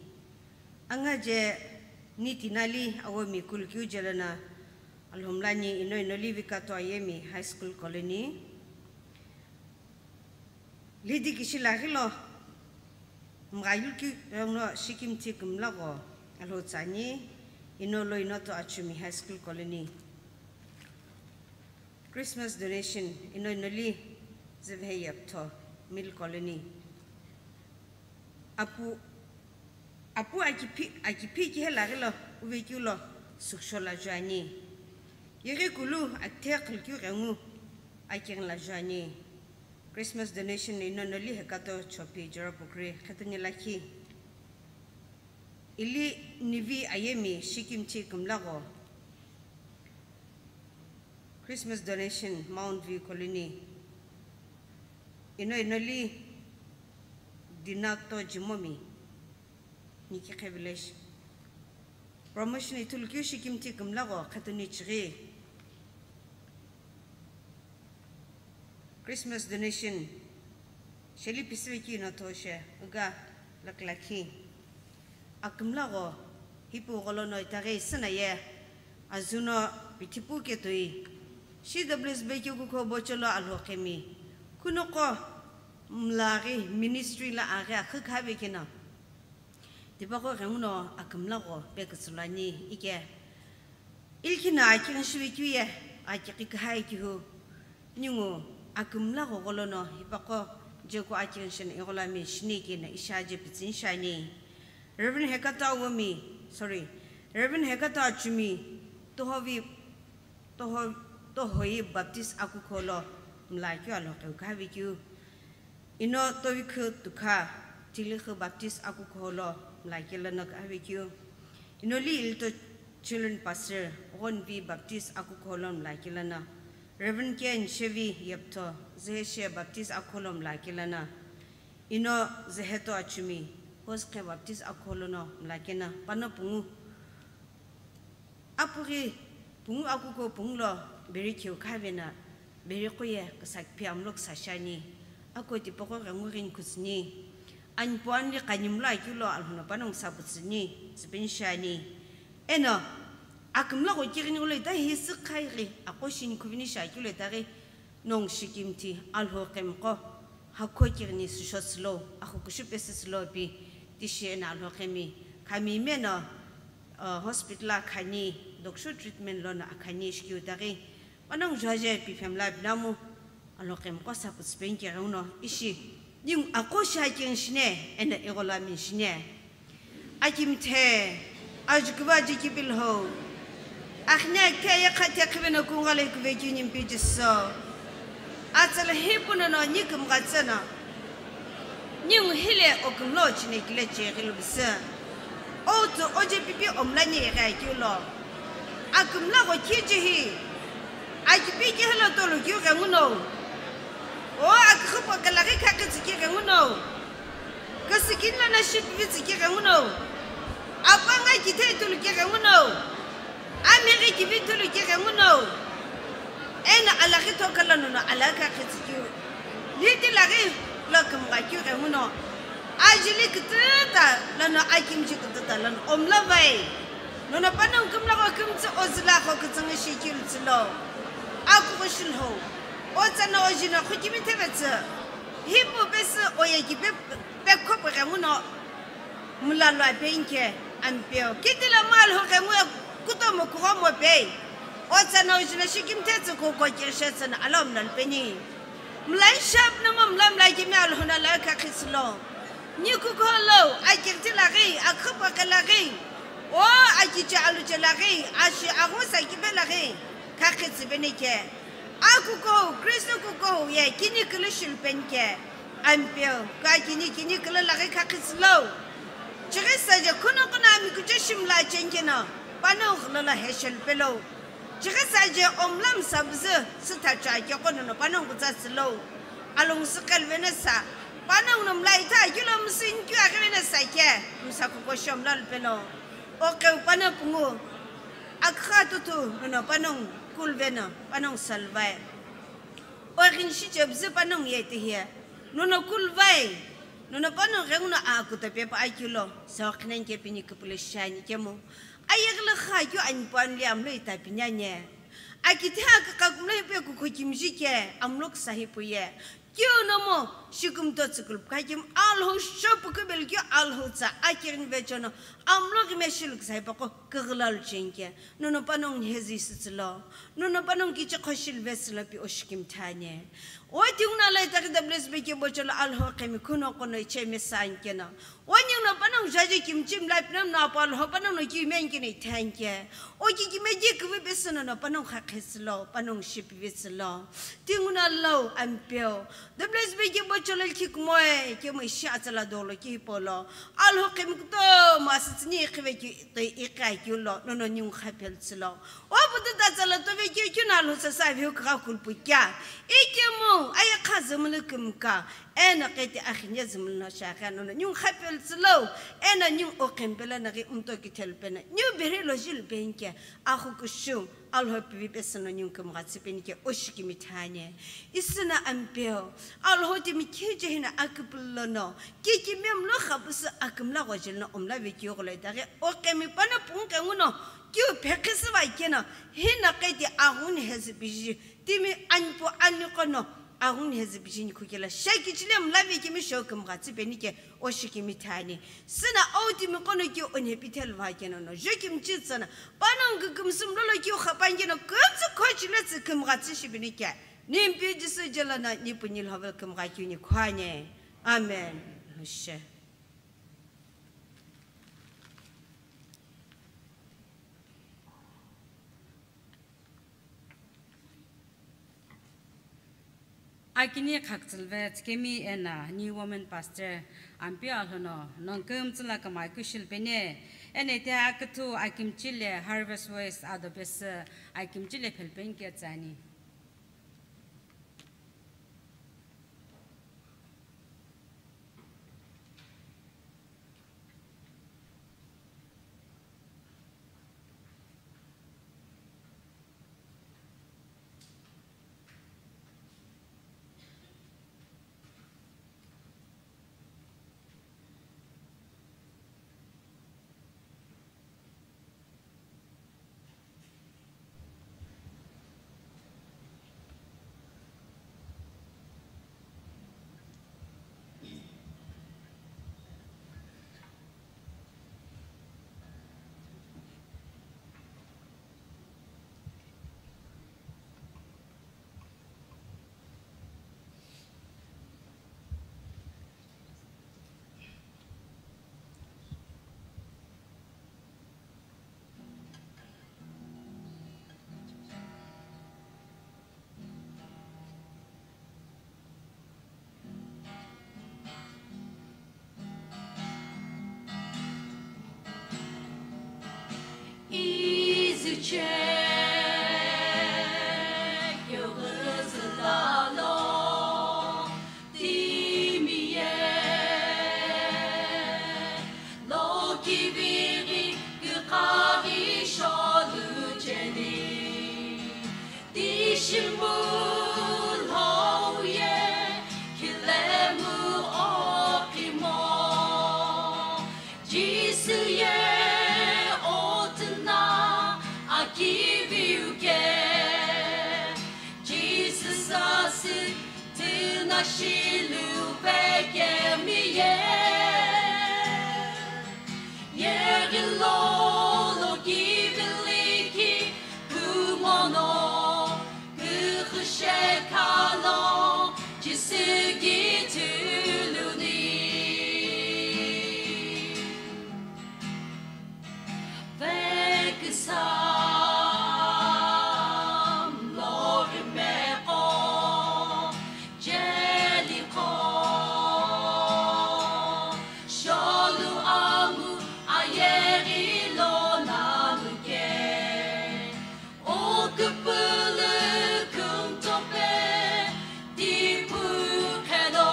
Angaje nitinali awomi kulukeu jelana alhomlani ino inoli vikato ayemi High School Colony. Lidi kishi laghilo mgayulki rongno shikimthi kümlagho alhotsani ino lo inoto achumi High School Colony. Christmas donation ino inoli züvhe yeptho Mill Colony. Apu apu akiphi akiphi kihe laghilo uvekeulo suksho lajuani. Yeghi kulu akithe khilkeu ghengu akighini lajuani. Christmas donation ino inoli hekato chopi Jora Pukri khetuni lakhi. Ili nivi ayemi shikimthi kümlagho. Christmas donation Mount View Colony. Ino inoli Dinato Jimomi. Nikikhe village. Promotion ithulukeu shikimthi kümlagho khetuni chighi. Christmas donation sheli pisive kino thoshe uga laklakhi. Akümlagho hipu gholono itaghi sinaye azuno pithipu ketui. Shi W S B keu kukho bocholo alhoqemi. Kunoqo mlaghi ministry la aghi akhükhabe kino. Tipaqo ghenguno akümlagho pekütsülani ike. Ilkhina akighini shive keu ye akighi kahai kihu. Ningu akümlagho gholono hipaqo jeko akighini shina igholami shini kina ishaje pitsini shani. Reverend Hekato Awomi, sorry, Reverend Hekato Achumi, Tohovi, Toho, Tohoi Baptist Akukholo mlakeu alhoqeu kahavikeu. Ino Tovikhu Tukha, Tilikhu Baptist Akukholo mlakeu lana kahavikeu. Ino li ilito Children Pastor, Ghonvi Baptist Akukholo mlakeu lana. Reverend Ken Shevi Yeptho, Zeheshe Baptist Akukholo mlakeu lana. Ino Zeheto Achumi, Hoskhe Baptist Akukholo no mlakeu na. Pano pungu. Apughi pungu akuko pungu lo beri kheu khavena, beri qoye kasa kiphi amlo kasa shani. Ako tipaqo ghengu ghini kutsuni. Anipu anli qanimlo akeu lo alhono panongu saputsuni, tsipeni shani. Eno, akümlagho kighini ulo ita hi sükhai ghi, aqo shini khuvini shi akeu lo itaghi, nongu shikimthi alhoqemiqo, hakho kighini süsho silo, akhukushu pesi silo pi, tishi eno alhoqemi, khami meno, uh, hospital akhani, doksho treatment lono akhani shikeu itaghi, panongu juaje pi phemla pinamu, alhoqemiqo saputsipeni keghenguno ishi, ningu aqo shi akighini shine, eno igholami shine. Akimthe, ajukuva ajukipilho. Akhine akhe ye khathe khiveno kungale kuvekeu nimpi jiso. Atsala hipuno no nikimghatsana. Ningu hile okimlo chine kile cheghilu bise. Otu oje pipi omlani eghe akiulo. Akümlagho kijihi. Akipi kihelo tolu kiu ghenguno. O akikhipo kalaghi khakhi tsiki ghenguno. Kisikin lono shipivitsi kighenguno. Apanga kithei tulu kighenguno. Amighi kivi tulu kighenguno. Eno alaghi thokha lono no alaghi khakhi tsikiu. Liti laghi lo kümgha kighenguno. Ajili kütüta lono akimji kütüta lono omla vai. Nono panongu kümlagho kümtsü ozüla kho kütsüngi shikilu tsülo. Akughushilho. Otsana ojina khukimi thevetsü. Hipu pesü oye kipe pekhopu ghenguno mula lua penke ampeo. Kitila malhu ghengu kutomo kughomo pei. Otsana ojina shikimthetsu kuko kirshetsana alomna lupeni. Mla ishap namo mla mla kimi alhuna la kakhislo. Nikukholo, akirti laghi, akhopo kelaghi. O akiche aluche laghi, ashi aghusa kipe laghi. Kakhitsi penike. Akukou, Kristo kukou ye kini kulu shilpenike. Ampeu, ka kini kini kulu laghi kakhitsilo. Chighi saje kuno kuno ami kuche shimla chenkeno, pano ghulolo he shilpelo. Chighi saje omlam sabzü, sithacha ke kono no pano ngutsa tsilo. Along sikal venesa, pano ngno mlaita kilo msinkyu aghi venesa ke, msa kuko shomla lupelo. O keu pano pungu. Akha tutu nono panong kulveno panong salvae. O ghinshi chebzi panong yetihe. Nono kuluvai, nono panongu ghenguno aa kutope pa akilo, sawakhinani kepini kupule shiani kemu. Ayeghi lo kha keu ani pu ani li amlo itapini ani. Akithe aküka kumlo ipe kukho kimiji ke, amlo kusahipu ye. Keu nomu, shikumuto tsükulupu kha kemu, Alhou shopu kubelu keu Alhou tsa, akighini vechono, amlo ghime shilu kusahipa ko, kughulalu chenike. Nono panongu nhezi isütsülo. Nono panongu kichi khoshiluvetsülo pi oshikimithani. O tinguna lo itaghi WSBK bocholo Alhou qhemi khuno kono ichemi sankeno. O ningu no panongu jaji kimchi mla pina mna apo Alhou panongu no kiu menkeno ithanke. O kikime di kuvu pesüno no panongu khakhetsülo, panongu shipivetsülo. Tinguna lo ampeu. WSBK bocholo likhi kumoe, kemu ishi atsala dolo ki hipolo. Alhou qhemi kutomo asütsüni ikhive ki toi iqi akeulo, nono ningu khapelutsülo. O pututa tsala tove keu keu no Alhou sasa viu kugha kulpu kea. Ikemu, aye kha zümulu kümka. Eno qeti akhinye zümulu no shagha nono ningu khapelutsülo. Eno ningu o qhempelo no ghi umto kithelu pena. Ningu beri lo jilu penke. Akhu kushu. Alhou pivi pesüno ningu kümgha tsüpeni ke oshikimithani. Isüna ampeu. Alhou timi khiche hina aküpülo no. Kikimemu lo khapusu akümla ghojilo no umla vekeu gholo itaghi. O qhemi pano pungke nguno. Kiu phekhisüva keno, hino qeti aghuni hezü biji, timi anipu aniqo no, aghuni hezü biji nikhukela, shekichile mlavi kimi shokimgha tsüpeni ke oshikimithani. Süna o timi qono kiu onhepi thelva keno no, jokimchi tsana, panongu kümsü mlolo kiu khapankeno, kümtsü khochile tsü kümgha tsüshipeni ke, nimpi Jisü jelo no, nipu nilhovel kümgha kiu nikhuani. Amen. Moshe. Akini khaktsülve tsikemi ena new woman pastor ampi alhono nongkümtsüla kama kushil pene ena ite aküthu akimchile harvest waste ado pesü akimchile phelpen ketsani. Jisü ye otuna akiviu ke, Jisü sasü tuna shilu vekemi ye. Yeghi lolo kiviliki kumono, kuxu shekano, Jisü ghi thuluni. Veküsa mlori meqo, Jericho, sholu amu ayeghi lo nalu ke. O küpülü kümtope tipu qhelo,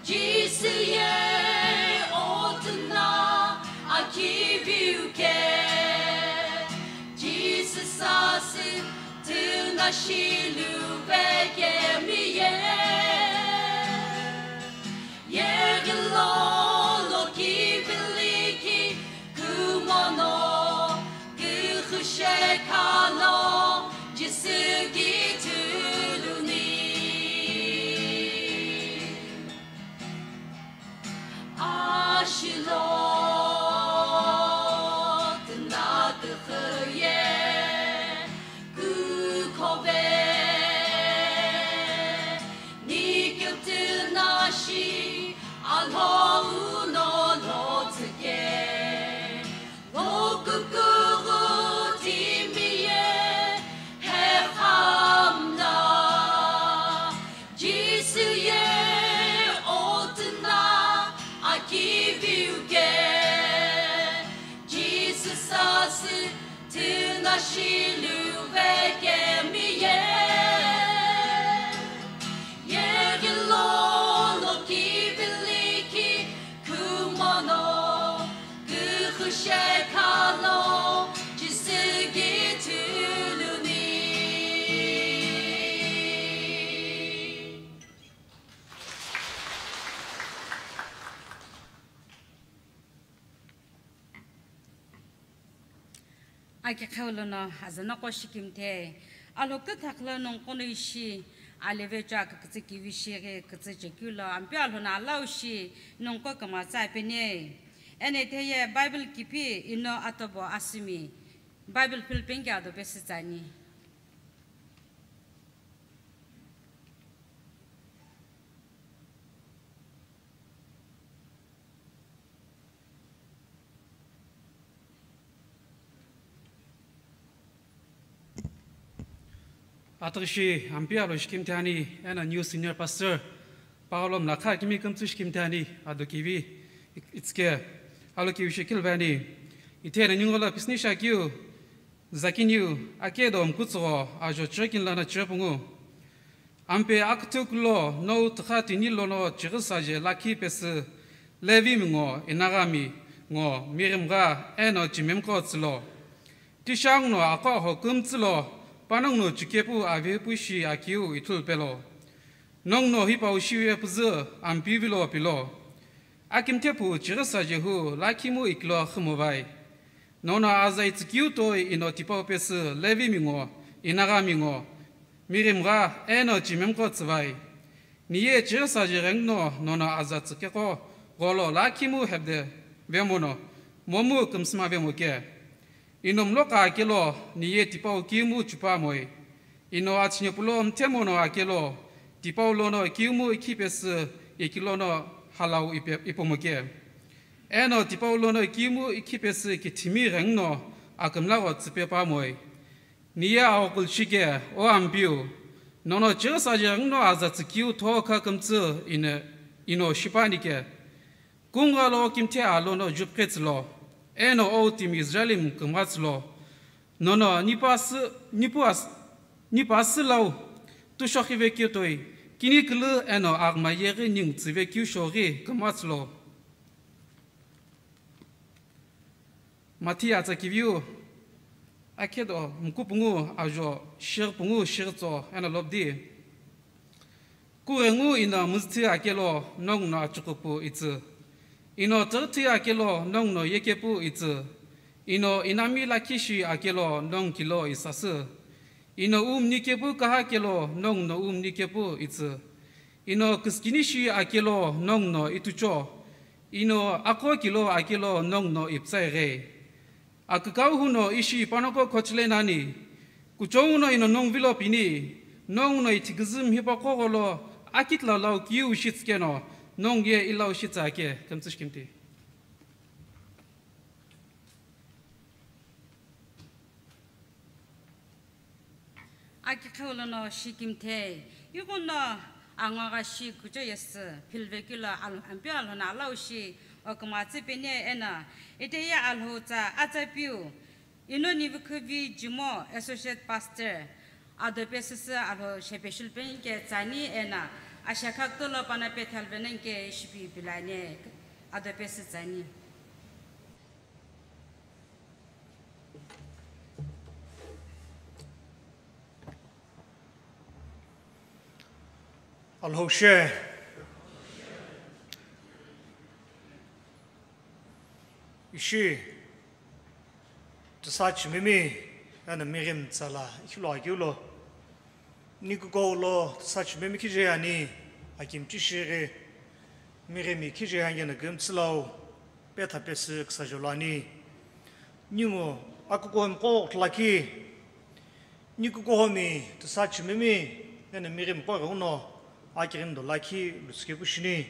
Jisü ye otuna akiviu ke, Jisü sasü tuna shilu vekemi ye. Aki qheu lono azanoko shikimthe, Alhou küthaklo nongu no ishi, aleve chua kükütsü kivi shighi kütsü chekeu lo, Ampeu Alhou no alau shi, nongu kümtsü apeni. Eno itheye Bible kipi ino atobo asümi, Bible philipeni ke ado pesü tsüani. Atughi shi Ampeu Alhou shikimthe ani, eno new senior pastor Paulo mlakha kimi kümtsü shikimthe ani, ado kivi itsike, alo kivi shikilve ani. Itheno ningu lo pisüni shakeu, zakiniu, akedo mkutsughü ajo chirikini lono chiripungu. Ampe aküthüku lo nou tükha tini lono chighi saje lakhi pesü Levimi ngo, Inagami ngo, Mirimgha eno Chimemqo tsülo. Tishangu no aqo aho kümtsü lo, panongu no chikepu avepu shi akeu ithulu pelo. Nongu no hipau shive püzü Ampeu vilo pilo. Akimthepu chighi saje hu lakhimu ikilo xümovai. Nono aza itsükeu toi ino tipau pesü Levimi ngo, Inagami ngo, Mirimgha eno Chimemqo tsüvai. Niye chighi saje ghenguno nono aza tsükeqo gholo lakhimu hepde vemono, momu kümsüma vemoke. Ino mloqa kelo niye tipau kimu chupamoi. Ino achine pulo mthemono akelo, tipau lono kiumu ikhi pesü ikilono halau ipe-, ipomoke. Eno tipau lono kiumu ikhi pesü kithimi ghenguno akümlagho tsüpe pamoi. Niye aghokulu shike, o Ampeu, nono chighi saje ghenguno aza tsükiu thokha kümtsü ine, ino shipanike. Kungalo kimthe alono jupqhetsülo, eno ou timi Israelimi kümghatsülo, nono nipa sü, nipu as-, nipa sü lau tushokhi vekeu toi, kini külü eno aghüma yeghi ningu tsüvekeu shoghi kümghatsülo. Mathi atsa kiviu, akhedo mkupungu ajo shighipungu shighi tso eno lobdi. Kughengu ino müzüthi akelo nongu no achukupu itsü. Ino tsügüthi akelo nongu no yekepu itsü. Ino inami lakhi shi akelo nongu kilo isasü. Ino umni kepu kaha kelo nongu no umni kepu itsü. Ino küskini shi akelo nongu no itucho. Ino aqo kilo akelo nongu no ipütsa ighei. Akükau huno ishi ipanoko khochile nani, kuchou no ino nongu vilo pini, nongu no ithiküzü mhipa qogho lo akitla lau kiu shitsükeno, nongu ye ilau shitsü ake, kümtsü shikimthi. Aki qheu lono shikimthe, ighono angogha shi kucho yesü, philvekilo al-, Ampeu Alhou no alau shi, okümtsü peni eno, itheye Alhou tsa atsa piu, ino Nivukhuvi Jimo Associate Pastor, ado pesüsü Alhou shepeshul penike tsüani eno, ashekha kutolo pano pethelvenike shipi pilani, ado pesü tsüani. Alhou she. Ishi. Tisa chimimi, eno Mirim tsala, ikhilo akeu lo. Nikuko lo tisa chimimi khije ani, akimchi shighi, Mirimi khije ani no kümtsü lau, petha pesü küsa jolo ani. Ningu akuko mqo khlaki, nikuko homi tisa chimimi, eno Mirimi qo ghenguno, akirin do lakhi lutsüke kushini.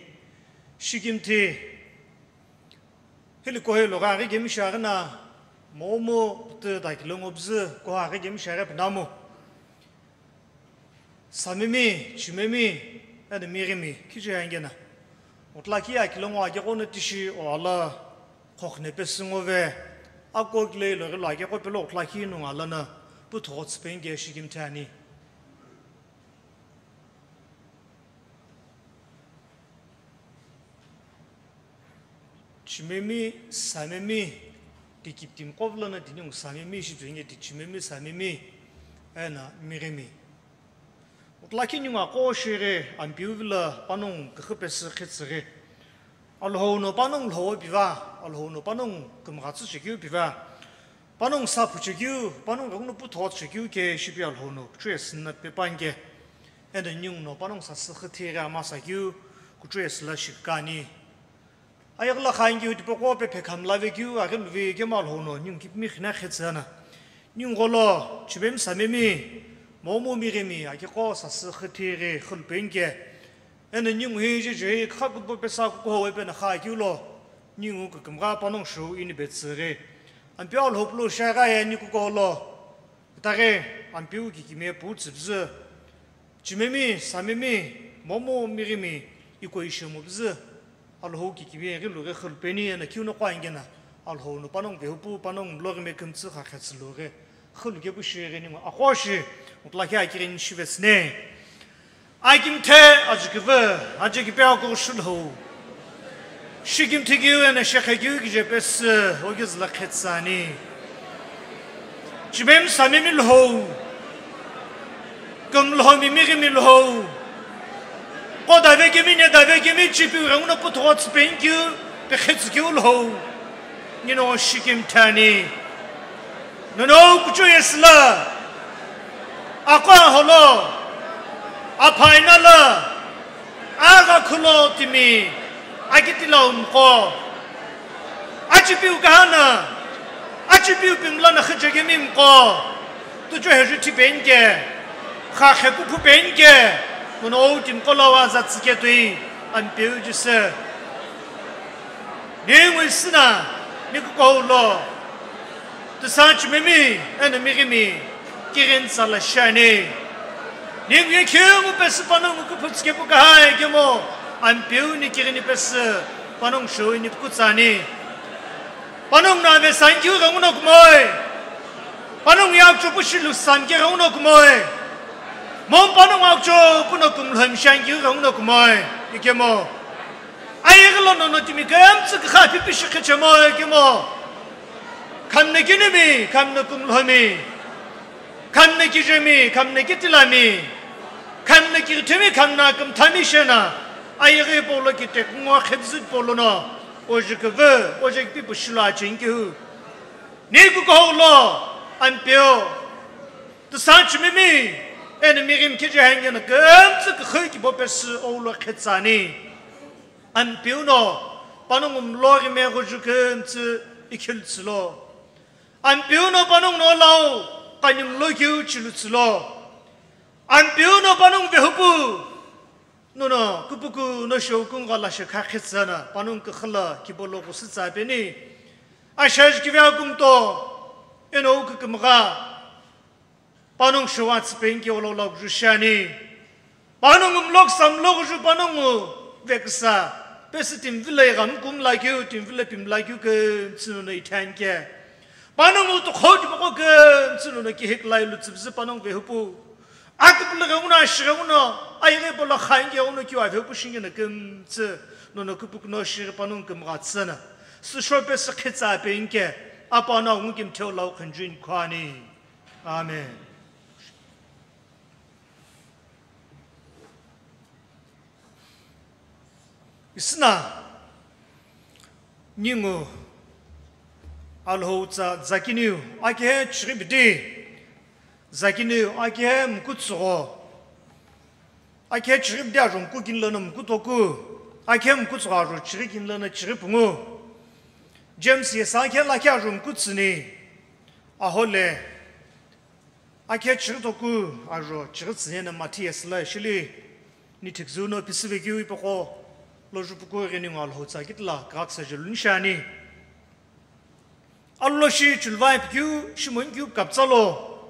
Shikimthi, hili kohe lo gha ghi kemi shaghi na, momu pütü da kilo ngo püzü, koha ghi kemi shaghi pinamu. Samimi, chimimi, eno Mirimi, khije angena. Utla ki akilongo ake kono tishi o ala, khokhne pesü ngove, ako kile lo ghi lo ake ko pelo utla ki nunga lana, pu thogho tsüpenge shikimthi ani. Chimemi, samemi, ti kiptim qovlana ti ningu samemi shi tuinge ti chimemi, samemi, ena Mirimi. Utla ki ningu aqo shire ampiu vila panongu küxü pesü khetsüghi. Alhou no panongu lhowo piva, Alhou no panongu kümghatsü shikeu piva. Panongu saphu chekeu, panongu ghenguno puthogho chekeu ke shipi Alhou no kuchou yesü na pepuani ke, eno ninguno panongu sasü xüthi ghi ama sakeu kuchou yesü la shikani. Ayeghi la khangi tipaqo pe phekhamla vekeu aghi luve kemu Alhou no ningu kipimi xina khetsüana. Ningu gholo chimemi samemi, momu mighimi akiqo sasü xüthi ghi xülupeni ke. Eno ningu hi jeje hi kha kupo pesa kukuho wepena kha keu lo, ningu kükümgha panongu shou ini betsü ghi. Ampeu Alhou pulo shagha ye ni kukuho lo. Itaghi Ampeu kikimiye pu tsüpüzü. Chimemi, samemi, momu mighimi, iko ishemu püzü. Alhou kikimiye ghi lughi xülupeni eno kiu no kuangena. Alhou no panongu vehupu, panongu mlo ghi mekümtsü kha khetsü lughi. Xülu kepu shi ghini ngo aqo shi, mutla khe akighini shivetsüne. Akimthe ajukivü, ajukipe akughu shulhou. Shikimthi keu eno shekhe keu kije pesü, ogizü la khetsüani. Chimemi samemi lhou. Kümlhomi mighimi lhou. Qo davekemi ne davekemi chipiu ghenguno puthogho tsüpeni keu, pekhetsü keu lhou. Nino shikimthi ani. Nono kuchou yesü la, aqo aholo, aphaina la, agha khulo timi, akitila umqo. Achipiu kahana, achipiu pimla na khüchekemi mqo. Tuchou heju thipeni ke, kha khepu phupeni ke, nono timqo lo waza tsüketui, Ampeu Jisü. Ningu isüna, ni kukuho lo. Tüsa chimemi, eno mighimi, kighini tsala shiani. Ningu ye khingu pesü panongu kuphu tsükepu kahai kemu, Ampeu ni kighini pesü, panongu shou ini pukutsüani. Panongu no ave sankeu ghenguno kumoi. Panongu ye akuchou pu shilu sanke ghenguno kumoi. Momu panongu akuchou puno kümlhomi shankeu ghenguno kumoi. Ikemu. Ayeghi lo nono timi kümtsü kükha pipishi khechemo kemu. Khamna kinimi, khamna kümlhomi. Khamna kijemi, khamna kitilami. Khamna kithimi, khamna kümthami shena. Ayeghi polo kitekungo khepzü polo no. Ojukuvü, ojukipi pushilo achenkihu. Ni kukuho lo, Ampeu. Tüsa chimemi, eno mighimi kije hangena kümtsü kükha kibo pesü oulo khetsüani. Ampeu no, panongu mlo ghi meghuju kümtsü ikhiltsülo. Ampeu no panongu no lau, kani mlo keu chilutsülo. Ampeu no panongu vehupu, nono kupuku no shou kungha la shekha khetsüana, panongu kükhüla kibo lo kusütsa peni. Ashaji kive akumto, eno kükümgha. Panongu shou atsüpeni ke olo lo kuju shiani. Panongu mlo küsa mlo kuju panongu veküsa. Pesü timi vilo ighamkumla keu, timi vilo pimla keu kümtsü nono ithani ke. Panongu tukhoti moko kümtsü nono kihikla ilu tsüpüzü panongu vehupu. Aküpülü ghenguno, ashi ghenguno, ayeghi polo khangi ghenguno keu avehupu shingena kümtsü nono kupuku no shighi panongu kümgha tsüna. Süsho pesü khetsüpeni ke, apano angu kimtheu lau khunjuni khuani. Amen. Isüna, ningu Alhou tsa zakiniu, akehe chiribidi, zakiniu, akehe mkutsugho, akehe chiribidi ajo mkukini lono mkutoku, akehe mkutsugho ajo chirikini lono chiripungu. James yesa akehe lakhi ajo mkutsüni, ahole. Akehe chiritoku ajo chiritsüni eno Mathi yesü la shili, ni thiküzü no pisüvekeu ipaqo, lojupuku ghini ngo Alhou tsa kitila kagha küsa jelu ni shiani. Alu lo shi chuluvai pikeu, shimoni keu kapütsa lo.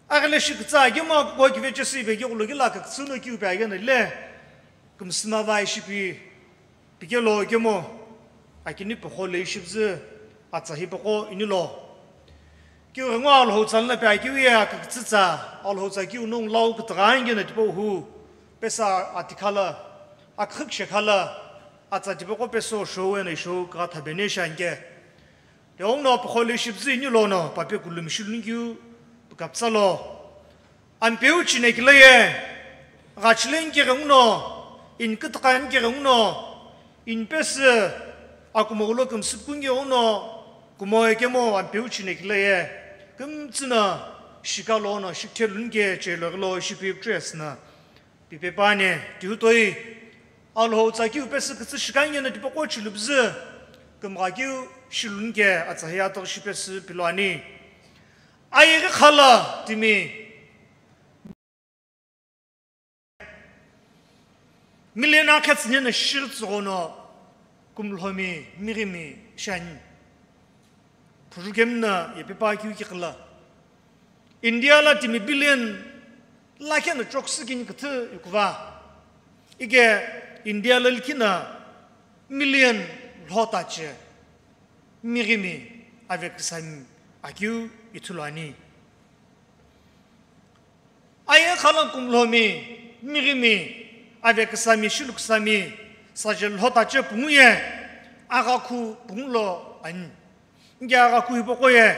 Aghile shi kütsa akemu akuko kive chesü ipeghi kulo kila kakütsü no keu pe aghi no le. Kümsüma vai shipi. Pikelo kemu, akini püqho leishipüzü, atsa hipaqo inilo. Kiu ghengu Alhou tsa lana pe akeu ye akükütsütsa, Alhou tsa kiu nongu lau kütüghangena tipau hu, pesa atikhala, akhükshekhala, atsa tipaqo peso shou eno ishou kugha thabene shanke. Tighenguno püqho leishipüzü ini lono, pape kulumi shiluni keu pükapütsa lo. Ampeu chinekile ye, ghachile nkeghenguno, ini kütüqha nkeghenguno, ini pesü, akumoghulo kümsüpüku nkeghenguno, Kumo ikemu ampeu chine kile ye, kümtsü no shikalo no shikithe luni ke chelo lo ishi pi pütüsü no, pipe pani, tiutoi, Alhou tsa kiu pesü kütsü shikanye no tipaqo chilubzü, kümgha kiu shiluni ke atsa hiya to shi pesü pilo ani. Ayeghi khala timi, million akhe tsüne no shighi tsügho no kumlhomi mighimi shiani. Phujukemi no yepe pa kiu kikila. India lo timi billion lakhe no choksu kini küthü ikuva. Ike India lo likhi no million lhotache mighimi aveküsami akeu ithulu ani. Ayeghi khala kumlhomi, mighimi, aveküsami, shiluküsami, saje lhotache pungu ye, aghakhu pungu lo ani. Nge aghakhu hipaqo ye,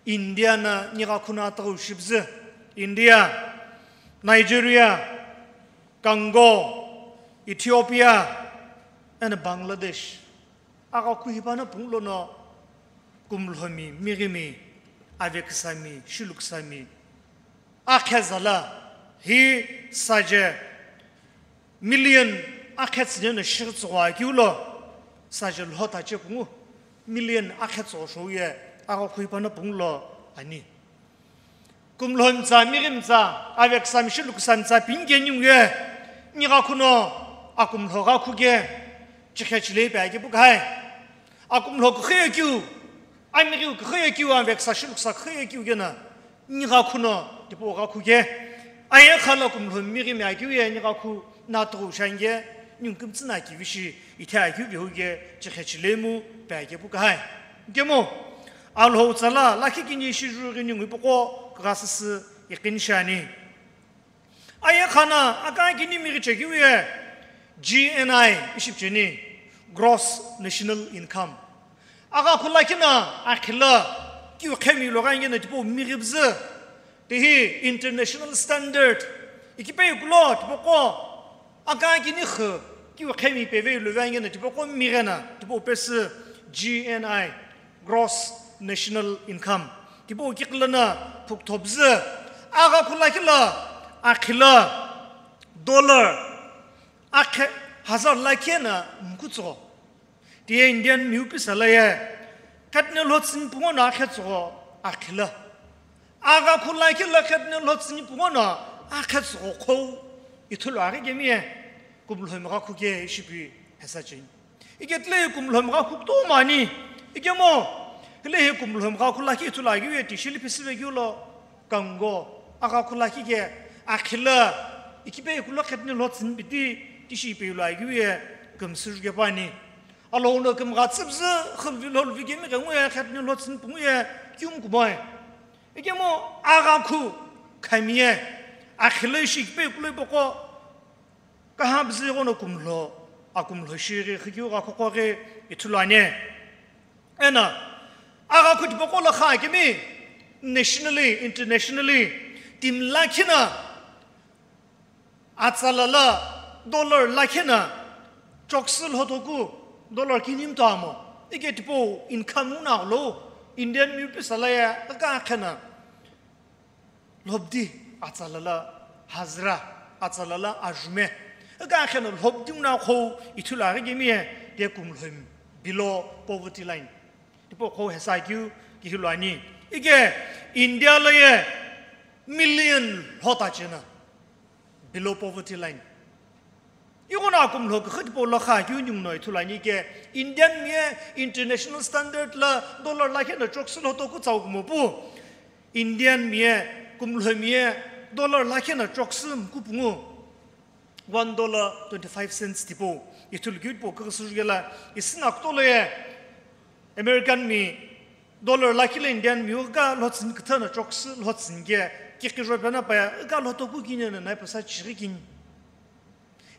India no nighakhu no ataghu shibzü, India, Nigeria, Congo, Ethiopia, and Bangladesh. Aghakhu hipano pungu lono kumlhomi, mighimi, aveküsami, shiluküsami, akhe zala, hi saje million akhe tsüne no shighi tsügho akeu lo, saje lhotache pungu million akhe tsügho shou ye, aghakhu hipano pungu lo ani. Kumlhomi tsa, mighimi tsa, aveküsami, shiluküsami tsa, pinike ningu ye, nighakhu no akumlho ghakhu ke, chikhe chile pe ake pu kahai. Akumlho kükhe ye kiu, amighiu kükhe ye kiu, aveküsa, shiluküsa kükhe ye kiu keno, nighakhu no, tipaqo ghakhu ke, ayeghi khala kumlhomi mighimi akeu ye, nighakhu no ataghu shiani ke, ningu kümtsü no akivi shi, ithe akeu vihu ke, chikhe chile mu, pe ake pu kahai. Ikemu, Alhou tsa lo lakhi kini shiju ghi ningu ipaqo kugha süsü iqini shiani. Ayeghi khala akaghi kini mighi chekeu ye G N I ishi pücheni, Gross National Income. Aghakhu lakhi no akhi lo kiu khemi lo ghange no tipaqo mighibzü. Tihi international standard. Ikipe ikulo tipaqo akaghi kini khu kiu khemi peve ilu vangena tipaqo mighena tipaqo pesü G N I, Gross National Income. Tipaqo kikila no phukthobzü. Aghakhu lakhi lo, akhi lo, dollar, akhe hazar lakhi no mkutsügho. Tiye Indian miu pisa lo ye, khatne lhotsüni pungu no akhe tsügho akhi lo. Aghakhu lakhi lo khatne lhotsüni pungu no akhe tsügho khou ithulu aghi kemi ye, kumlhomi ghakhu ke ishi pi hesa cheni. Ike tile kumlhomi ghakhu kutomo ani. Ikemu, hile hi kumlhomi ghakhu lakhi ithulu akeu ye tishi li pisive keu lo, Congo, aghakhu lakhi ke akhi lo, ikipe ikulo khatne lhotsüni piti, tishi pe ilu akeu ye, kümsü juke pani. Alhou no kümgha tsübzü, khulvi lholvi kemi ghengu ye, khatne lhotsüni pungu ye, kiu mkumoi. Ikemu aghakhu khami ye, akhi lo ishi ikipe ikulo ipaqo, kaha bzü ighono kumlho, akumlho shighi, khikeu ghakhu qo ghi ithulu ani. Eno, aghakhu tipaqo lo kha kemi, nationally, internationally, timi lakhi no, atsa lo lo, dollar lakhi no, choksu lhotoku, dollar kini mtamo. Ike tipaqo income una lo, Indian miu pisa lo ye, aka akhe no. Lhobdi, atsa lo lo, hazira, atsa lo lo, ajume. Aka akhe no lhobdi una khou ithulu aghi kemi ye, tiye kumlhomi, below poverty line. Tipaqo khou hesa keu kihilu ani. Ike India lo ye million lhotache no below poverty line. Ighono akumlho kükhe tipaqo lo kha keu ningu no ithulu ani ke Indian mi ye international standard lo dollar lakhi no choksu lhotoku tsau kumo pu. Indian mi ye, kumlhomi ye dollar lakhi no choksu mkupungu. One dollar twenty-five cents tipaqo ithulu keu tipaqo kükhe süju kelo, isina kuto lo ye American mi dollar lakhi lo Indian mi ika lhotsüni küthü no choksu lhotsüni ke, kikhi ro pena pa ye, ika lhotoku kini no nai pesa chighi kini.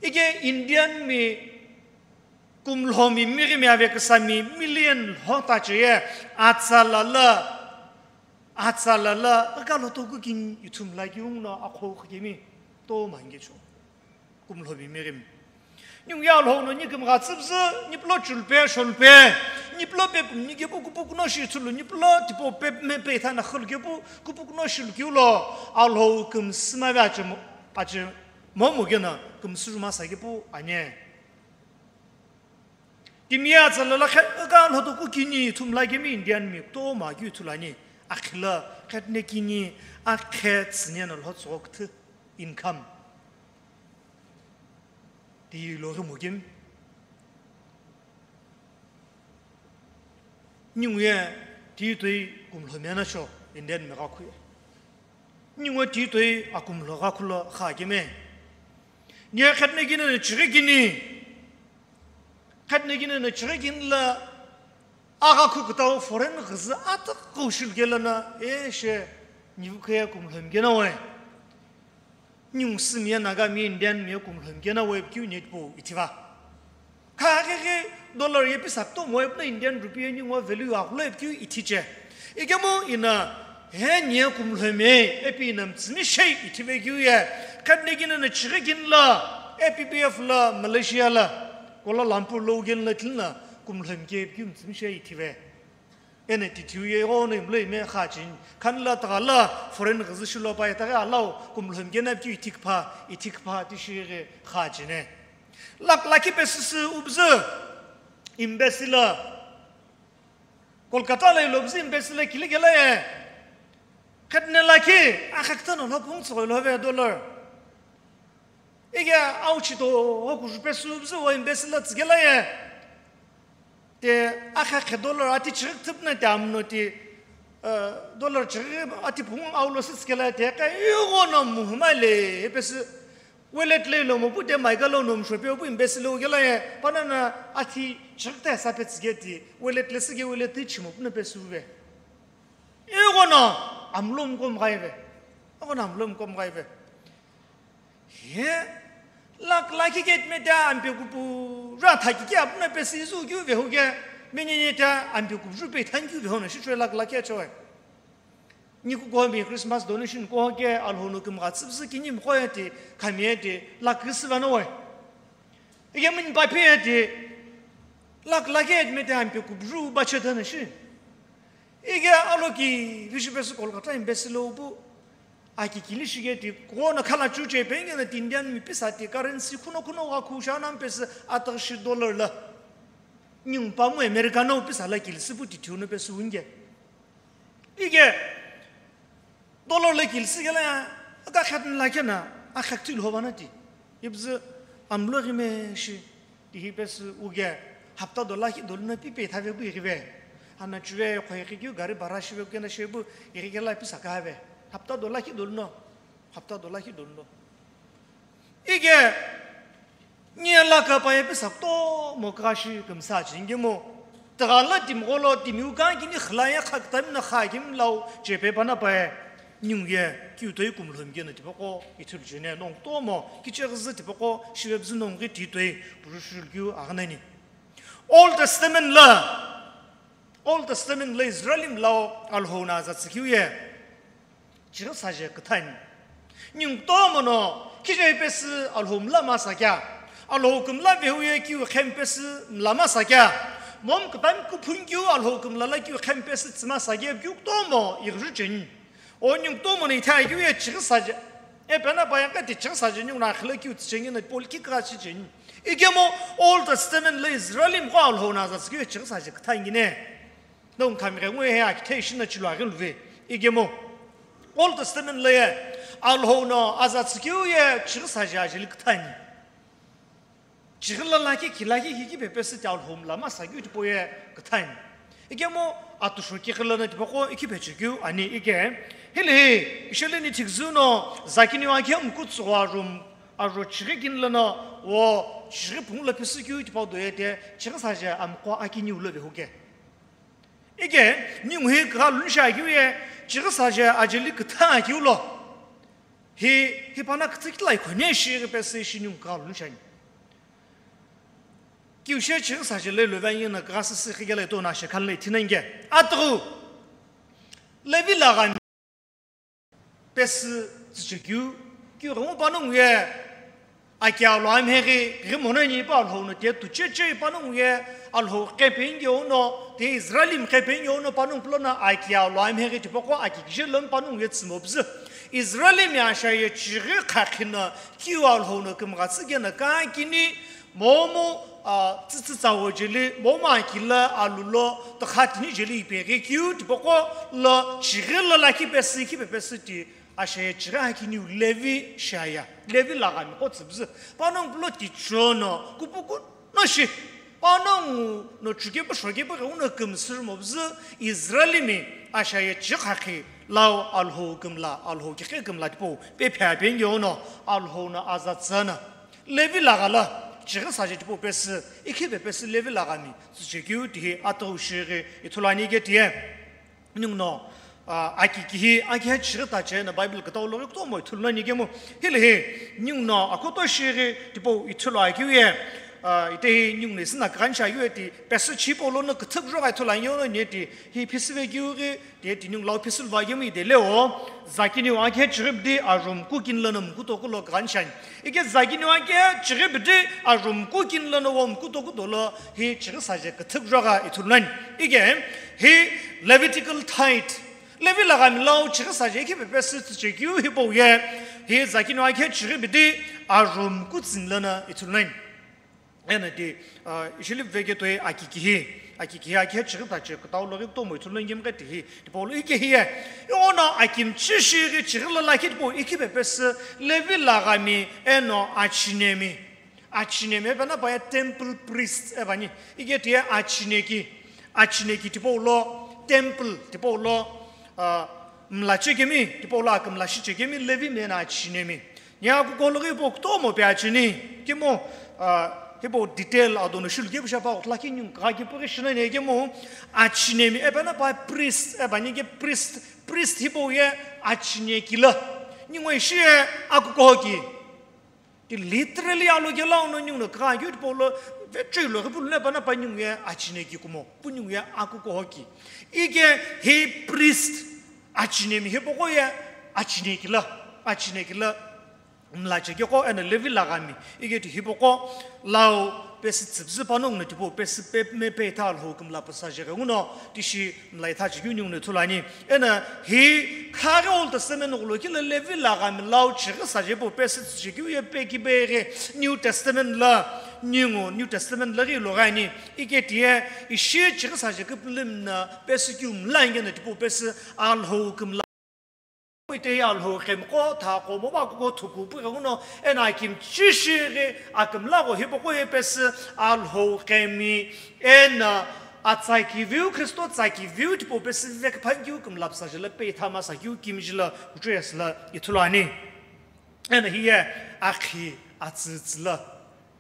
Ike Indian mi kumlhomi mighimi aveküsami million lhotache ye atsa lo lo, atsa lo lo, ika lhotoku kini ithumla keu no akhou khikemi to mangecho. Kumlhomi mighimi. Ningu ye Alhou no ni kümgha tsübzü, ni pulo chulpe, shulpe. Nipulo pepu mni kepu kupukuno shi ithulu, nipulo tipau pepu me peitha na khulu kepu kupukuno shi lukeu lo, Alhou kümsü mave achemo, achemomu keno kümsü ruma sa kepu ani. Timi ye atsa lala khe, ka lhoto kukini ithumla kemi Indian mi kutomo akeu ithulu ani. Akhila khetne kini akhe tsüne no lhotso küthü income. Ti lo ghi mugim. Ningu ye ti toi kumlho mena cho Indian mi gha khu ye. Ningu ti toi akumlho gha khu lo kha keme. Ni khetne kini no chighi kini. Khetne kini no chighi kini la agha khu kutau foreign ghüzü ataq kushil gelana e she nivu khe kumlho mgena we. Ningu sü miye Naga miye Indian miye kumlho mgena we keu net po ithiva. Kha khe khe dollar ye pisa kutomo ipuna Indian rupee ye ningu value aghulo ipikeu ithiche. Ikemu ina he niye kumlho me epi ina mtsimi shei ithive keu ye. Khatne kini no chighi kini la A P P F la Malaysia la Kuala Lumpur lo ugeni la tlina kumlho mke ipikeu mtsimi shei ithive. Ene tithiu ye ighono imloi me kha cheni. Khani la tagha la foreign ghüzü shilo pa itaghi alau kumlho mgena ipikeu ithikpha, ithikpha tishi ghi kha cheni. Lak lakhi pesü sü ubzü embassy la, Kolkata la ilo ubzü embassy la kili kela ye. Khetne lakhi akha kütano lo pung tsüghoi lo ve dollar. Ige auchito oku pesü ubzü wo embassy la tsükela ye. Te akha khe dollar ati chighi küthüpüna te amno ti, eh, dollar chighi ati pung aulo sü tsükela te ka ighono muhuma le pesü. Wallet lo ilo mo pu te maika lo no mshope pu embassy lo kela ye, panana athi chighi ta sa pe tsige ti, wallet le sige wallet ti chimo pu na pe suve. Ighono amlo mkom gaive. Ighono amlo mkom gaive. Ye, lak lakhi ke me ta ampe kupu ra thaki ke apuna pe si zu keu ve ho ke, menye ne ta ampe kupu ju pe thank you ve ho na shi chwe lak lakhi achoe. Ni kukuho mi Christmas donation kuho ke Alhou no kümgha tsüpsü kini mkhoye ti, khamiye ti, lak küsü vano we. Ige mini papiye ti, lak lakhe ti me te ampe kubru bache tana shi. Ige alo ki vishi pesü Kolkata embassy lo bu, aki kili shige ti, kuho na khala chuche penge na ti Indian mi pisa ti currency khuno khuno wa khu sha nam pesü ataghi shi dollar la. Nyung pamu America no pisa la kilisi pu ti thiu no pesü unge. Ige dollar lo kilisi kela ya, aka khat ni lakhe na, akha kti lho bana ti. Ibzü amlo ghi me shi, ti hi pesü uge, hapta do lakhi dolu na pi pe thave bu ighive. Ana chuve khoi khi kyu gari bara shive kena shebu, ighi kela pisa ka have. Hapta do lakhi dolu no, hapta do lakhi dolu no. Ige, nye la ka paye pisa kutomo kashi kümsa chingimo. Tagha la timgho lo timiu ka kini khlaya kha ktami na kha kim lau chepe pana paye. Nyung ye, kyu toi kum lhom kena tipaqo, ithul chene nong tomo, kiche ghizü tipaqo, shive bzü nong ghi ti toi, puru shul kyu aghnani. Old Testament la, Old Testament la Israelim lao Alhou na za tsükhiu ye. Chighi saje küthani. Nyung tomo no, kije pesü Alhou mla masa kya. Alhou kümla vehu ye kiu khem pesü mla masa kya. Mom kütami kuphun kiu Alhou kümla la kiu khem pesü tsima sa kya kiu tomo, ighi cheni. O nyung tomo ni thai kiu ye chighi saje. E pena bayan ka ti chighi saje nyung na khla kiu tsichengi na pol ki ka chicheni. Igemo Old Testament la Israelim ko Alhou na za tsükhiu ye chighi saje küthani ne. Nong kami ghe ngwe he akithe ishi na chilo aghi luve. Igemo Old Testament lo ye Alhou no aza tsükhiu ye chighi saje ajeli küthani. Chighi la lakhi ki lakhi ki ki pepe sü ti Alhou mla masa kyu tipau ye küthani. Igemo atusho ki khila na tipaqo iki pe chikyu ani ige. Hili hi ishele ni thikzü no zakini wa khe mkutsugho arum aro chighi kin la no wo chighi pung la pisü kyu tipau do ye te chighi saje amqo akini ulo ve huke. Ike, ningu hi kugha lunu shi akeu ye, chighi saje ajeli kütha akeu lo. Hi, hi pana küthü kitilai khone shi ghi pesü shi ningu kugha lunu shi ani. Kiu she chighi saje le lo va yina kugha sisi khi gele to na she khan le thina inge. Atughu. Levi la gha pesü tsüchekeu, keu ghengu panongu ye, Aki alo amheghi ghimono ni pa Alhou no te tu cheche panongu ye Alhou qhepengeuno, te Israelimi qhepengeuno panongu pulono aki alo amheghi tipaqo aki kije lom panongu ye tsümopüzü. Israelimi asha ye chighi khaqhi no kiu Alhou no kümgha tsügena kakini momu, a, tsütsü tsawo jeli, momu aki lo alu lo, tokha tini jeli ipeghi kiu tipaqo lo chighi lo lakhi pesü, ikhi pe pesü ti asha ye chighi akiniu Levi shaya, Levi laghami qo tsüpüzü. Panongu pulo tichono, kupuku no shi. Panongu no chukepu shokepu ghenguno kümsürü mopüzü Israelimi asha ye chighi khaqhi lau Alhou kümla, Alhou kikhe kümla tipau pe phe apengeuno Alhou no aza tsüna. Levi lagha lo chighi saje tipau pesü, ikhi pe pesü Levi laghami tsüchekeu tihi atughu shighi ithulu ani ke tiye. Ninguno, a, aki kihi, aki he chighi tache na Bible kütau lo kutomo ithulu nani kemu. Hili hi, ninguno akoto shighi tipau ithulu akiu ye, a, ite hi ninguno isina kughanisha akiu ye ti, pesü chipo lono küthüp jogha ithulu ani yono ni ti, hi phisive kiu ghi, ti, ti ningu lau phisilu va kemu ide le o, zakiniu aki he chighi bidi, a, room kukin lono mkutoku lo kughanishani. Ike zakiniu aki he chighi bidi, a, room kukin lono wo mkutoku dolo, hi chighi saje küthüp jogha ithulu nani. Ike, hi Levitical tithe. Levi laghami lau chighi saje ikhi pe pesü tsüchekeu hipau ye. Hi zakiniu aki he chighi bidi a room kutsini lono ithulu nani. Ena ti, a, ishili veke toi aki kihi. Aki kihi aki he chighi tache kütau lo ghi kutomo ithulu nani kemu ke tihi. Tipau lo ike hiye. Yono aki mchi shighi chighi lo lakhi tipau ikhi pe pesü Levi laghami eno achinemi. Achinemi epena pa ye temple priest epani. Ike tiye achineki. Achineki tipau lo, temple tipau lo, a, mla chekemi, tipau lo akümla shi chekemi, Levimi eno achinemi. Nia kuko lo ghi po kutomo pe achini. Kemu, a, hipau detail adono shulu kepu shapa utlaki ningu kagha kepu ghi shina ni kemu, achinemi epena pa priest epani ke priest, priest hipau ye achineki lo. Ningu ishi ye akuko hoki. Ti literally alo kela ono ninguno kagha keu tipau lo, vechoi lo ghi pulu ne pana pa ningu ye achineki kumo, pu ningu ye akuko hoki. Ike hi priest achinemi hipaqo ye achineki lo, achineki lo mla cheke qo eno Levi laghami. Ike ti hipaqo lau pesü tsüpüzü panongu no tipau pesü pe me pe itha Alhou kümla püsa jeghenguno tishi mla itha chekeu ninguno ithulu ani. Ena hi khaghi Old Testament ghulo kilo Levi laghami lau chighi saje pu pesü tsüchekeu ye pe kibeghi New Testament lo ningu New Testament lo ghi lo ghi ani. Ike tiye ishi chighi saje küpülümi no pesü kiu mla ingena tipau pesü Alhou kümla. Ite ye Alhou qhemiqo, thaqo, momu akuko thuku pughenguno, eno aki mchi shighi akümla gho hipaqo ye pesü Alhou qhemi, eno atsa kiviu Kristo tsa kiviu tipau pesü vekiphankeu kümla püsa jelo pe itha masa keu kimiji lo kuchuyesü lo ithulu ani. Eno hiye akhi atsütsü lo.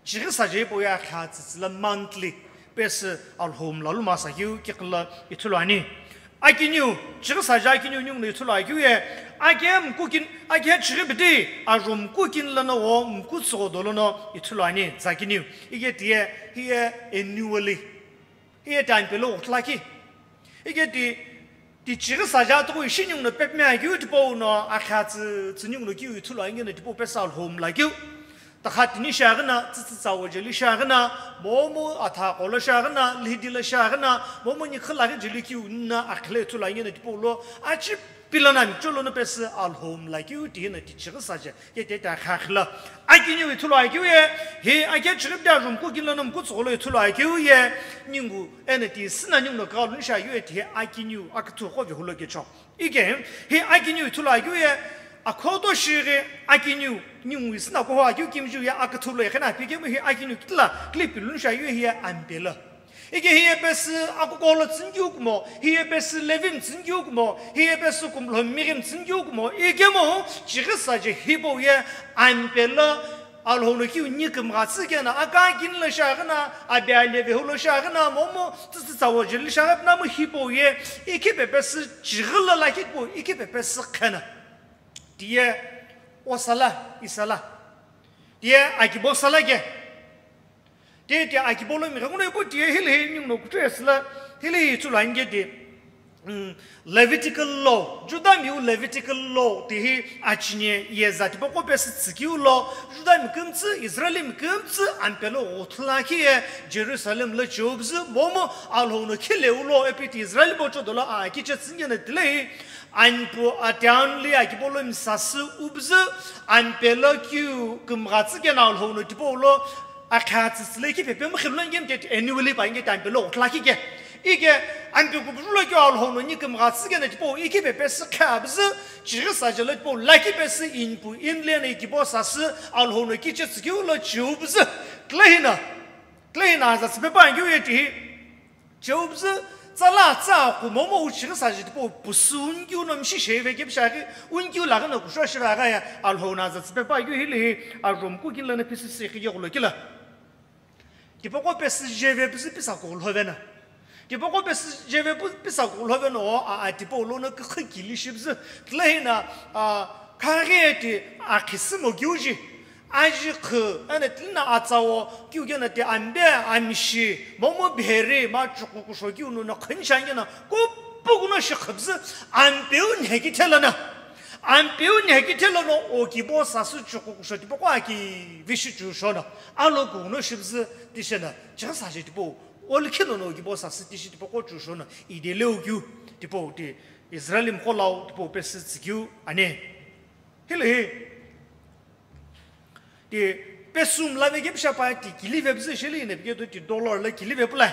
Chighi saje hipau ye akhi atsütsü lo monthly pesü Alhou mla lu masa keu kikhi lo ithulu ani. Akiniu, chighi saje akiniu ninguno ithulu akeu ye, aki he mkukin, aki he chighi bidi a room kukin lono wo mkutsugho dolono ithulu ani, zakiniu. Ike tiye, hiye annually. Hiye time pelo utlaki. Ike ti, ti chighi saje atughu ishi ninguno pepemi akeu tipau no akhi atsütsü ninguno kiu ithulu ani keno tipau pesü Alhou mla keu. Tokha tini shiaghina, tsütsü tsawo jeli shiaghina, momu athaqo lo shiaghina, lhidi lo shiaghina, momu nikhu laghi jeli kiu nna akhi lo ithulu ani keno tipau lo achi pilo na micholo no pesü Alhou mla keu tihi no ti chighi saje. Ye te ta khakhi lo. Akiniu ithulu akeu ye, hi aki he chighi bidi a room kukin lono mkutsugho lo ithulu akeu ye, ningu eno ti sina ninguno kagha luni shi akeu ye tihi akiniu aküthü qo vehulo kecho. Ike, hi akiniu ithulu akeu ye, akhoto shighi akiniu, ningu isina kuho akeu kimjiu ye aküthü lo iqhena pi kemu hi akiniu kitila, kile pi luni shi akeu ye hiye ampe lo. Ike hiye pesü akuko lo tsünikeu kumo, hiye pesü Levi mi tsünikeu kumo, hiye pesü kumlo mighi mi tsünikeu kumo, ikemu chighi saje hipau ye ampe lo Alhou no kiu ni kümgha tsü keno, akakini lo shiaghina, abi alevehu lo shiaghina, momu tsütsü tsawo jeli shiaghina mu hipau ye, ikhi pe pesü chighi lo lakhi tipau, ikhi pe pesü qhena. Tiye osala, isala. Tiye akibo sala ke. Tiye, tiye akibo lo mighenguno ipu tiye hili hi ninguno kuchuyesü lo, hili hi ithulu ani ke ti. Levitical law, Judami wu Levitical law tihi achine yeza tipaqo pesü tsükeu lo, Judami kümtsü, Israelimi kümtsü, ampelo ghuthu lakhi ye, Jerusalem lo cheu püzü, momu Alhou no khileu lo, ipi ti Israel bo chodo lo a akiche tsüngena tilei, anpu atianli akibo lo misasü wu püzü, ampelo kiu kümgha tsükena Alhou no tipau lo, akha tsütsü le ki pepe mkhilu lo ngem te annually pa nge te ampelo ghuthu lakhi ke. Ike, ampe kubuzu lo keu Alhou no ni kümgha tsükena tipau iki pepe sü kha püzü, chighi saje lo tipau lakhi pesü inpu inle na ikibo sasü Alhou no kiche tsükeu lo cheu püzü. Tlehi na, tlehi na za tsüpe pa ngiu ye tihi. Cheu püzü, tsala tsa kumomo u chighi saje tipau pusu unkeu no mshi sheve ke pishaghi, unkeu laghi no kusho shive agha ya Alhou na za tsüpe pa ngiu hilihi, Arhom ku kinla na pisi sikhi ye kulo kila. Tipaqo pesü jeve püzü pisa kughulhove na. Tipaqo pesü jeve pu-, pisa kughulhove no, a, a, tipau lo no kükhu kili shi püzü. Tlehi na, a, khaghi ti akhisü mo kiuji. Aji khu, ene tlina atsa wo, kiu kena ti ambe, amishi, momo bheri, ma chuku kusho kiu no na khun shange na, kupu kuno shi khubzü, ampeu nheki thela na. Ampeu nheki thela no, o kibo sasü chuku kusho tipaqo aki vishi chu shono. Alo kuno shibzü tishena, chighi saje tipau, o likhi no no kibo sasü tishi tipaqo chu shono, ide leu kiu, tipau ti, Israel mkholau, tipau pesü tsükeu, ane. Hilihi, ti, pesü mlave ke pisha pa ti kilive püzü sheli ine pike to ti dollar le kilive pula.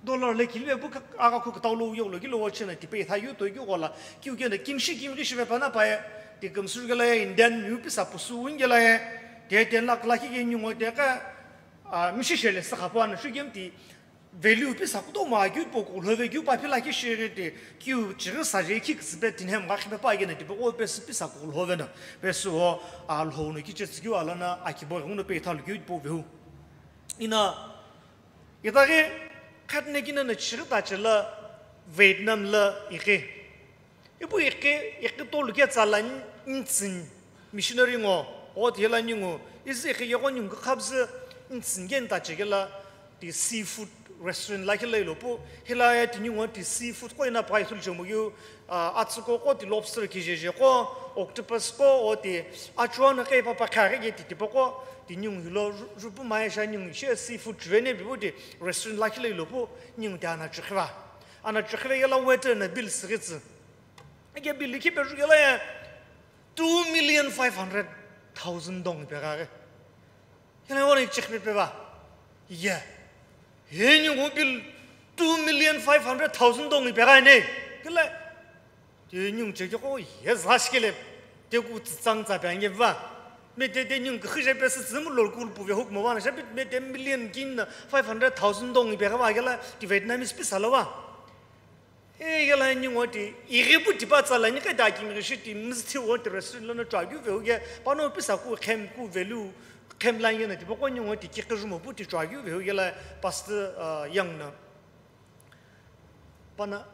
Dollar le kilive pu ka-, aga khu katau lo yo lo kilo wo chena ti pe tha yu to yu gola. Kiu kena kimshi kimghi shive pa na pa ye. Ti kümsü kela ye Indian yu pisa pusu wingela ye. Te ten lakh lakhi ke nyungo te ka, a, mishi shele sa khapu ana shu kem ti value pisa kutomo akeu tipau kughulhove keu pa phi lakhi shighi ti kiu chighi saje khi küsüpe tinhem gha khipe pa kena tipaqo pesü pisa kughulhove na. Pesü wo Alhou no kiche tsükeu ala na akibo ghengu no pe ithalu keu tipau vehu. Ina, itaghi khatne kina na chighi tache la Vietnam la ighi. Ipu ighi, ighi tolu ke tsala n-, ntsün missionary ngo, o ti hila ningu, izi ighi yegho ningu khabzü ntsün ke ntache kela ti seafood restaurant lakhi la ilo pu, hila ya ti ningu ti seafood ko ina pa ithulu chemu yu, a, atsüko ko ti lobster kijeje ko, octopus ko, o ti achuana ke papa khaghi ke ti tipaqo, ti ningu hilo ru-, rupu maya sha ningu she seafood chuvene bipu ti restaurant lakhi la ilo pu, ningu ti ana chukhiva. Ana chukhive yela waiter na bill sighi tsü. Ike bill likhi pe jukela ye two million five hundred thousand dong ipe gha ghi. Yela ye one chikhipe pe va. Ye. He ningu bill two million five hundred thousand dong ipe gha ne. Kele. Te ningu cheke ko ye za shikele. Te ku tsang tsa pe ange va. Me te te ningu khije pesü tsü mu lo kul pu ve huk mo va na sha bit me te million kin five hundred thousand dong ipe gha va kela ti Vietnamese pisa lo va. E, yela ningu ti, ighi pu tipa tsala ni keda kimighi shi ti mzthi wo ti restaurant lono chagyu veu ye, pano pisa ku khem ku value, khem la yena tipaqo ningu ti kikhi jumo pu ti chagyu veu yela pastor, ah, yang na. Pana,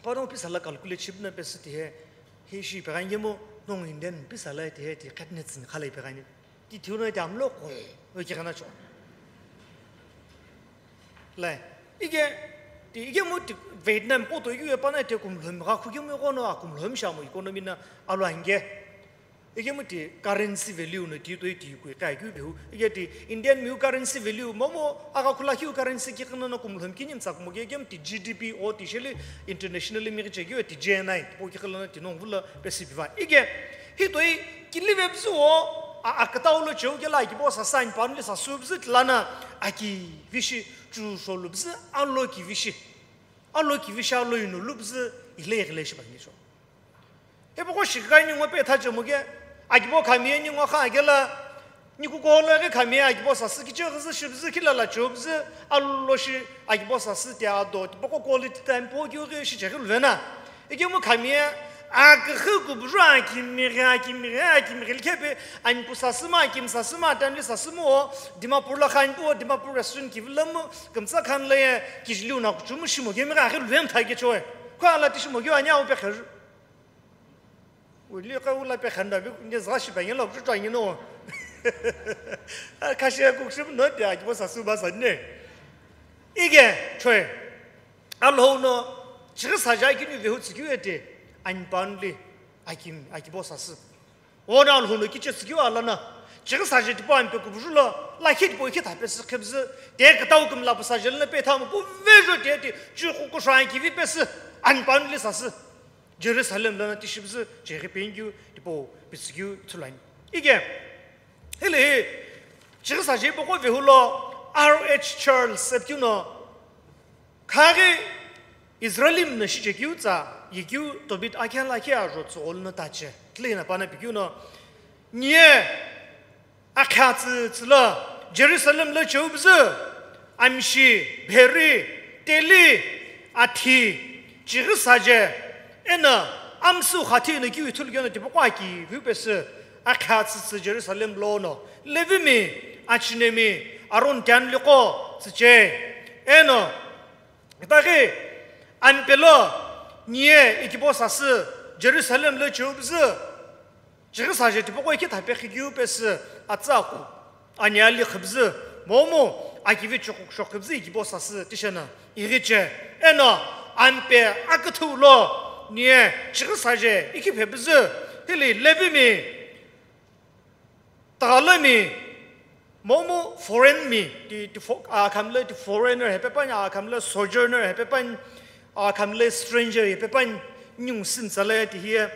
pano pisa la calculate ship na pesü ti he, he shi pe gha ngemo, nong Indian pisa la ti he ti khatne tsün khala pe gha ni. Ti thiu no ti amlo ko, o ki kana cho. Lai, ike, ti ike mo ti Vietnam ko to yu pana te kum lhom ga khu ke mo ko no a kum lhom sha mo economy na alo ange. Ike mo ti currency value no ti to ti ku ka ku bu. Ike ti Indian miu currency value mo mo aga khula kiu currency ki kana na kum lhom ki nim sa kum ke game ti G D P o ti sheli internationally mi che ki ti G N I po ki khala na ti nong vula pe si biva. Ike, hi to i Kilive püzü o, a, akütau lo cheu kela akibo sa sign pa nuli sa sü püzü tilana, aki vishi chu sho lu püzü, alo ki vishi. Alo ki vishi alo inu lu püzü, ile ile shi pa ngi sho. Hipaqo shikai ningu pe tha chemu ke, akibo khami ningu kha kela, ni ku ko lo ke khami akibo sa sü ki cheu püzü, shi püzü, kila la cheu püzü, alo shi akibo sa sü ti ado, tipaqo quality time po ki o ke shi che ke lu vena. Ikemu khami ye, aküxü kubuzü akimighi, akimighi, akimighi likhe pe, anpu sasü ma, akim sasü ma, atanli sasü mo, Dimapur la khanpu, Dimapur restaurant kivila mu, kümtsa khan la ye, kijiliu na kuchumu shimo, kemi gha akhe luvem thai ke choe. Kho ala ti shimo, kyo anya upe kharu. Uli kha ula pe khanda bi, nge zgha shi pe nge lo, kuchu chwa nge no. Khashi ya kukushim no, te akibo sasü ba sa ne. Ike, choe. Alhou no Chighi saje akiniu vehu tsükeu eti, ani panuli akimi, akibo sasü. Ono Alhou no kiche tsükeu alana, chighi saje tipau ampe kubuju lo, lakhi tipau ikhe thapesü khepüzü, te kütau kümla pu saje lana pe thamu pu vejo te eti, chighi kushou akivi pesü, ani panuli sasü. Jerusalem lana tishipüzü, chighi penikeu tipau pitsükeu ithulu ani. Ike, hile hi, chighi saje hipaqo vehu lo, R H Charles sepikeu no, khaghi Israelim no shichekeu tsa, yekeu Tobit akhe lakhi ajo tsügholo no tache. Tile hina pana pikeu no, nie akha tsü tsü lo, Jerusalem lo cheupüzü, amshi, bheri, teli, athi, chighi saje, eno amsü khathi no kiu ithulu keno tipaqo akiviu pesü, akha tsü tsü Jerusalem lo no, Levimi, achinemi, Aron tianliqo tsüche, eno, itaghi, ampe lo, nie, ikibo sasü, Jerusalem lo cheupüzü, chighi saje tipaqo ikhe thapekhi keu pesü atsü akhu, ani ali khipüzü, momu akivi chighi kushou khipüzü ikibo sasü tishena ighiche, eno ampe aküthüu lo nie chighi saje ikhe phepüzü, hili Levimi, Taghalami, momu foreign mi, ti, ti fo-, akhamle ti foreigner hepepani, akhamle sojourner hepepani, akhamle stranger hepepani, ningu sümtsale ti hiye,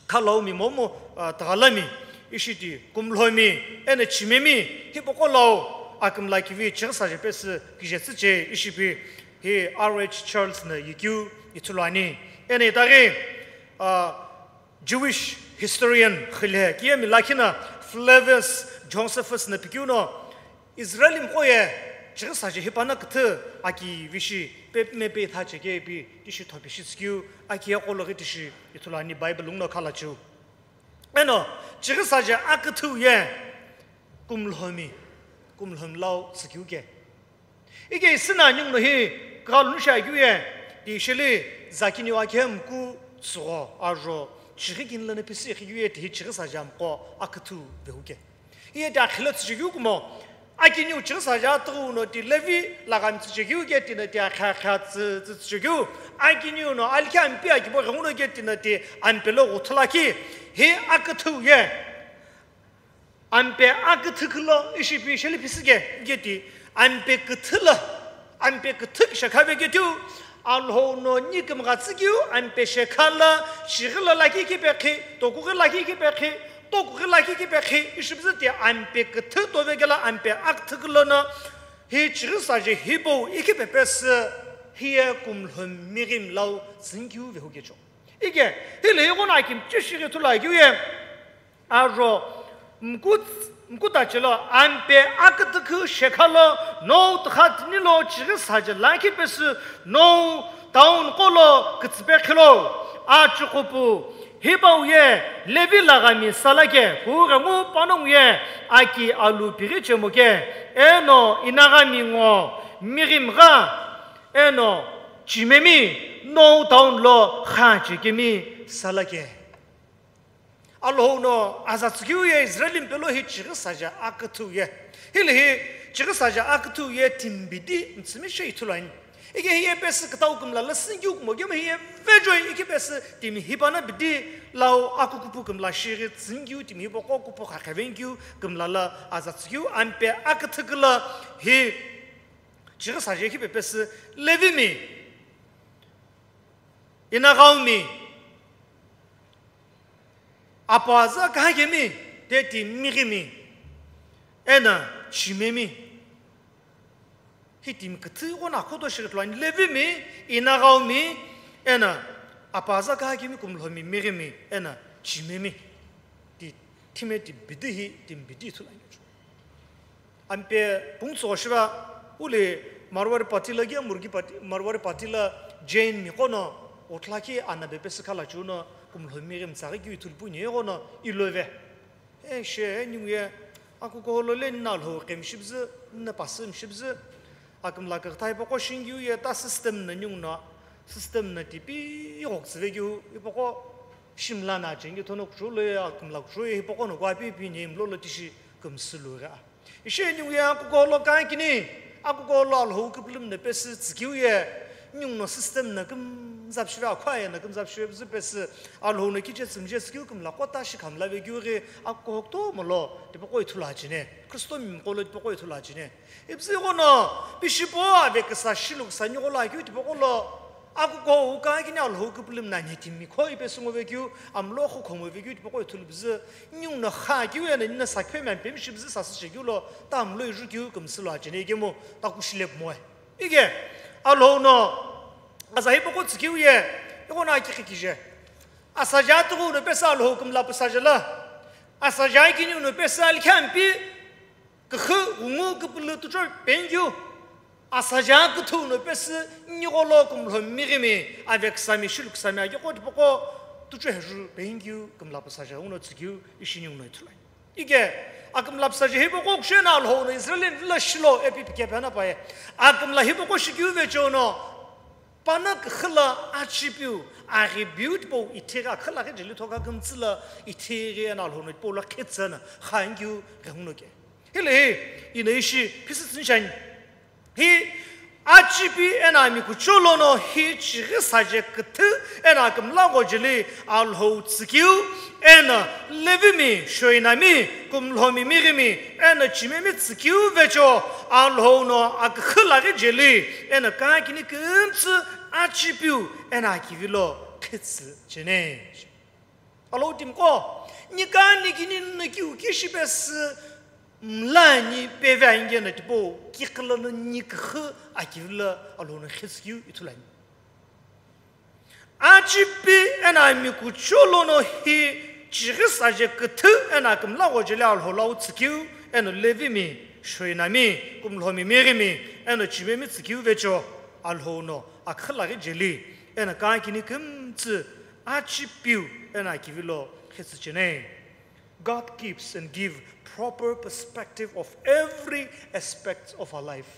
khalaumi momu, ah, Taghalami, ishi ti kumlhomi, eno chimemi, hipaqo lau akümla kivi chighi saje pesü kije tsüche ishi pi hi R H Charles no yekeu ithulu ani. Eno itaghi, ah, Jewish historian xile kiyemi lakhi no Flavius Josephus no pikeu no, Israelimqo ye chighi saje hipana küthü akivi shi pe, me pe thache ke pi tishi thopi shi tsükeu, akiye qo loghi tishi ithulu ani Bible nguno khalachiu. Eno, chighi saje aküthüu ye kumlhomi, kumlhomi lau tsükeu ke. Ike isina ningu no hi, kughalu nu shiakeu ye, ti sheli, zakiniu akhe mku tsügho, ajo, chighi kini lono pisi ighikeu ye, ti hi chighi saje amqo aküthüu vehu ke. Iye ti akhila tsüchekeu kumo, akiniu chighi saje atüghüu no ti Levi laghami tsüchekeu ke, ti no ti akha akha tsü, tsü tsüchekeu, akiniu no alikhi ampi akibo ghenguno ke, ti no ti ampe lo ghuthulakhi, hi aküthüu ye. Ampe aküthü külo ishi pi sheli pisi ke, ike ti, ampe küthü lo, ampe küthü shekha ve ke tiu, Alhou no ni kümgha tsükeu, ampe shekha lo, chighi lo lakhi kipekhi, tokughi lakhi kipekhi, tokughi lakhi kipekhi, ishi püzü ti ampe küthü tove kelo ampe aküthü külo no, hi chighi saje hipau ikhe phepesü, hiye kumlhomi mighimi lau tsünikeu vehu kecho. Ike, hile ighono akimi chishi ghi ithulu akeu ye, Ajo, mku, mku tache lo, ampe aküthü keu shekha lo, nou tükha tini lo chighi saje lakhi pesü, nou town qo lo kütsüpe khilo, achuqhupu, hipau ye, Levi laghami sala ke, kughengu panongu ye, aki alu pighi chemo ke, eno inaghami ngo, mighimi gha, eno chimemi, nou town lo kha chekemi sala ke. Alhou no aza tsükeu ye Israelimi pelo hi chighi saje aküthüu ye. Hile hi chighi saje aküthüu ye timi bidi mtsümi she ithulu ani. Ike hiye pesü kütau kümla lo sünikeu kumo kemu hiye vejoi ike pesü timi hipana bidi lau akukupu kümla shighi tsünikeu timi hipaqo kupu khakhevenikeu kümla lo aza tsükeu ampe aküthü külo hi chighi saje ikhe phepesü Levimi, inaghaumi, apuaza kahakemi, teti mighimi, eno chimemi. Hi timi küthü ighono akhoto shighi ithulu ani Levimi, inaghaumi, eno apuaza kahakemi, kumlhomi, mighimi, eno chimemi. Ti thime ti bidi hi, timi bidi ithulu ani. Ampe pungtsügho shiva, uli Marwari party lo kiye Murgi party, Marwari party lo Jain mi qo no, othulakhi anabe pesü khalachiu no, kumlhomi mighimi tsaghi keu ithulu pu ni ighono, ilove. E she, e ningu ye, akukuhou lo le nina Alhou qemi shipüzü, nina pasü mi shipüzü, akümla kükütha hipaqo shinikeu ye ta system no ningu no, system no tipi ighoku tsüvekeu, hipaqo shimla no cheni thono kuchou lo ye, akümla kuchou ye, hipaqo no kua pipi ni mlo lo tishi kümsü lu gha. Ishi ningu ye akukuhou lo kakini, akukuhou lo Alhou küpülümi no pesü tsükeu ye, ningu no system no küm Kümzapshive akhu ayena kümzapshive püzü pesü Alhou no kiche tsümje tsükeu kümla kota shi khamla vekeu ghi akukuhou kutomo lo tipaqo ithulu achene. Khristo mimqo lo tipaqo ithulu achene. Ipüzü ighono pishipo ave küsa shilu küsa niqo lo akeu tipaqo lo akukuhou kaghi ni Alhou küpülümi na nhitimi kho ipe süngo vekeu amlo kho khomu vekeu tipaqo ithulu püzü ningu no kha keu ena nina sakhe mem pemishi püzü sasü shekeu lo tamlo ijukeu kümsü lo achene ikemu takushi le kumoe. Ike, Alhou no aza hipaqo tsükeu ye, ighono akikhi kije. Asaja tuqu no pesü Alhou kümla püsaje la. Asaja kini no pesü alikhi ampi, küxü, ghungu, küpülü tucho penkeu. Asaja küthü no pesü niqo lo kümlho mighimi, ave küsami, shilu küsami, akeqo tipaqo tucho heju penkeu, kümla püsaje, uno tsükeu, ishi ningu no ithulu. Ike, akümla püsaje hipaqo kushena Alhou no Israelmi vilo shilo ipi pike pena paye. Akümla hipaqo shikeu vecho no, pana küxü la achipiu, aghi biu tipau ithighi aküxü la ghi jeli thoka kümtsü la ithighi ena Alhou no tipau lo khitsü na, khankeu ghenguno ke. Hile hi, ina ishi phisü tsünshani. Hi achipi ena mikucho lono hi chighi saje küthü ena kümla ghojeli Alhou tsükeu ena Levimi, Shoinami, kümlhomi mighimi ena chimemi tsükeu vecho Alhou no aküxü laghi jeli ena kakini kümtsü achipiu ena akivilo khitsü chene. Alhou timiqo, nikani kini no kiu kishi pesü mlani peve ange na tipau, kiqi lono niküxü akivilo Alhou no khitsükeu ithulu ani. Achipi ena mikucho lono hi chighi saje küthü ena kümla ghojeli Alhou lau tsükeu ena Levimi, Shoinami, kümlhomi mighimi ena chimemi tsükeu vecho Alhou no aküxü laghi jeli ena kakini kümtsü achipiu ena akivilo khitsü chene. God keeps and give proper perspective of every aspect of our life.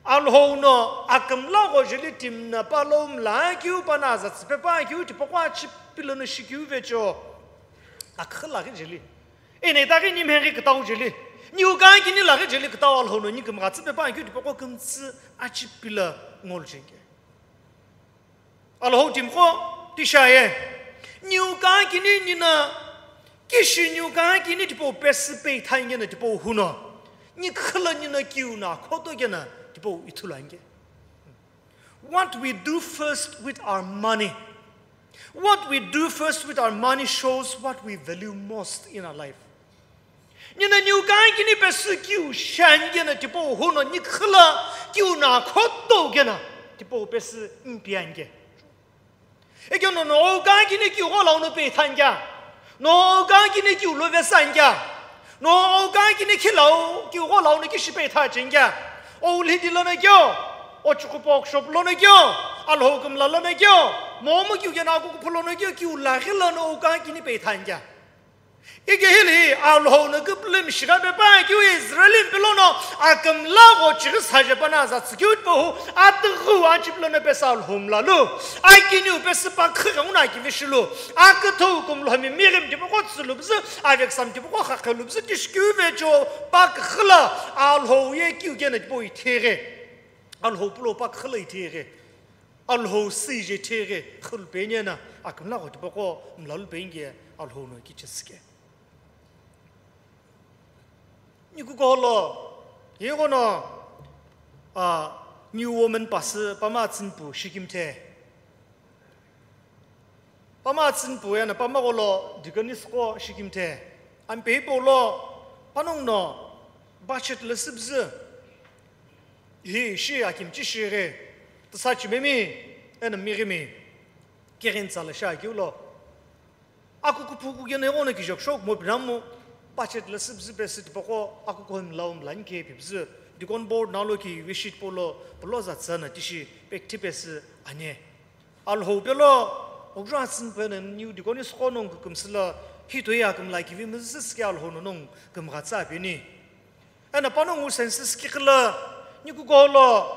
Alhou no akümla ghojeli timi na palo mla keu pana aza tsüpe pa keu tipaqo achipi lono shikeu vecho aküxü laghi jeli. Ena itaghi ni mheghi kütau jeli. Niu kakini laghi jeli kütau Alhou no ni kümgha tsüpe pa keu tipaqo kümtsü achipi lo ngolu chenge. Alhou timiqo tishaye. Niu kakini nina kishi niu kakini tipau pesü peitha ingena tipau huno. Niküxü lo nina kiu na khoto kena tipau ithulu ange. What we do first with our money. What we do first with our money shows what we value most in our life. Nina niu kakini pesü kiu shani kena tipau huno niküxü lo kiu na khoto kena tipau pesü mpi ange. Ekeno no ou kakini kiu gho lau no peitha ange. No ou kakini kiu lo vesa ange. No ou kakini khilau kiu gho lau no kishi peitha chenge. Ou lhidi lono keu, o chukupo shop lono keu, Alhou kümla lono keu, momu kiu kena kukupu lono keu, kiu laghi lono ou kakini peitha ange. Ike hili Alhou no küpülümi shigha pepa keu Israelmi pilo no akümla gho chighi saje pana aza tsükeu tipau hu atughu achipi lono pesü Alhou mla lu. Akiniu pesü pa küxü ghenguno akivi shilu. Aküthü kümlhomi mighimi tipaqo tsülu püzü, aveküsami tipaqo khaqhelu püzü tishikeu vecho pa küxü lo Alhou ye kiu kena tipau ithighi. Alhou pulo pa küxü lo ithighi. Alhou sü ije ithighi. Xülu peni ena akümla gho tipaqo mla lu peni ke Alhou no kichesike. Nikukuholo, ighono, a, New Woman pasü pama atsünpu shikimthe. Pama atsünpu ena pama gholo deaconess qo shikimthe. Ampe hipau lo panongu no budget lo süpüzü. Hi shi akimchi shighi, tsa chimemi, ena mighimi, kighinsa lo shi akeu lo. Akuku phuku kena ighono kijoksho kumo pinamu, budget lo süpüzü pesü tipaqo akuku hami lau mlani ke pipüzü, deacon board nalo ki visit polo, polo za tsana tishi, pekthi pesü ane. Alhou pelo, okjua tsün pena new deaconess qo nongu kümsü lo, hi toi akümla kivi müzü süsike Alhou no nongu kümgha tsa peni. Ena panongu census kiqi lo, nikukuholo,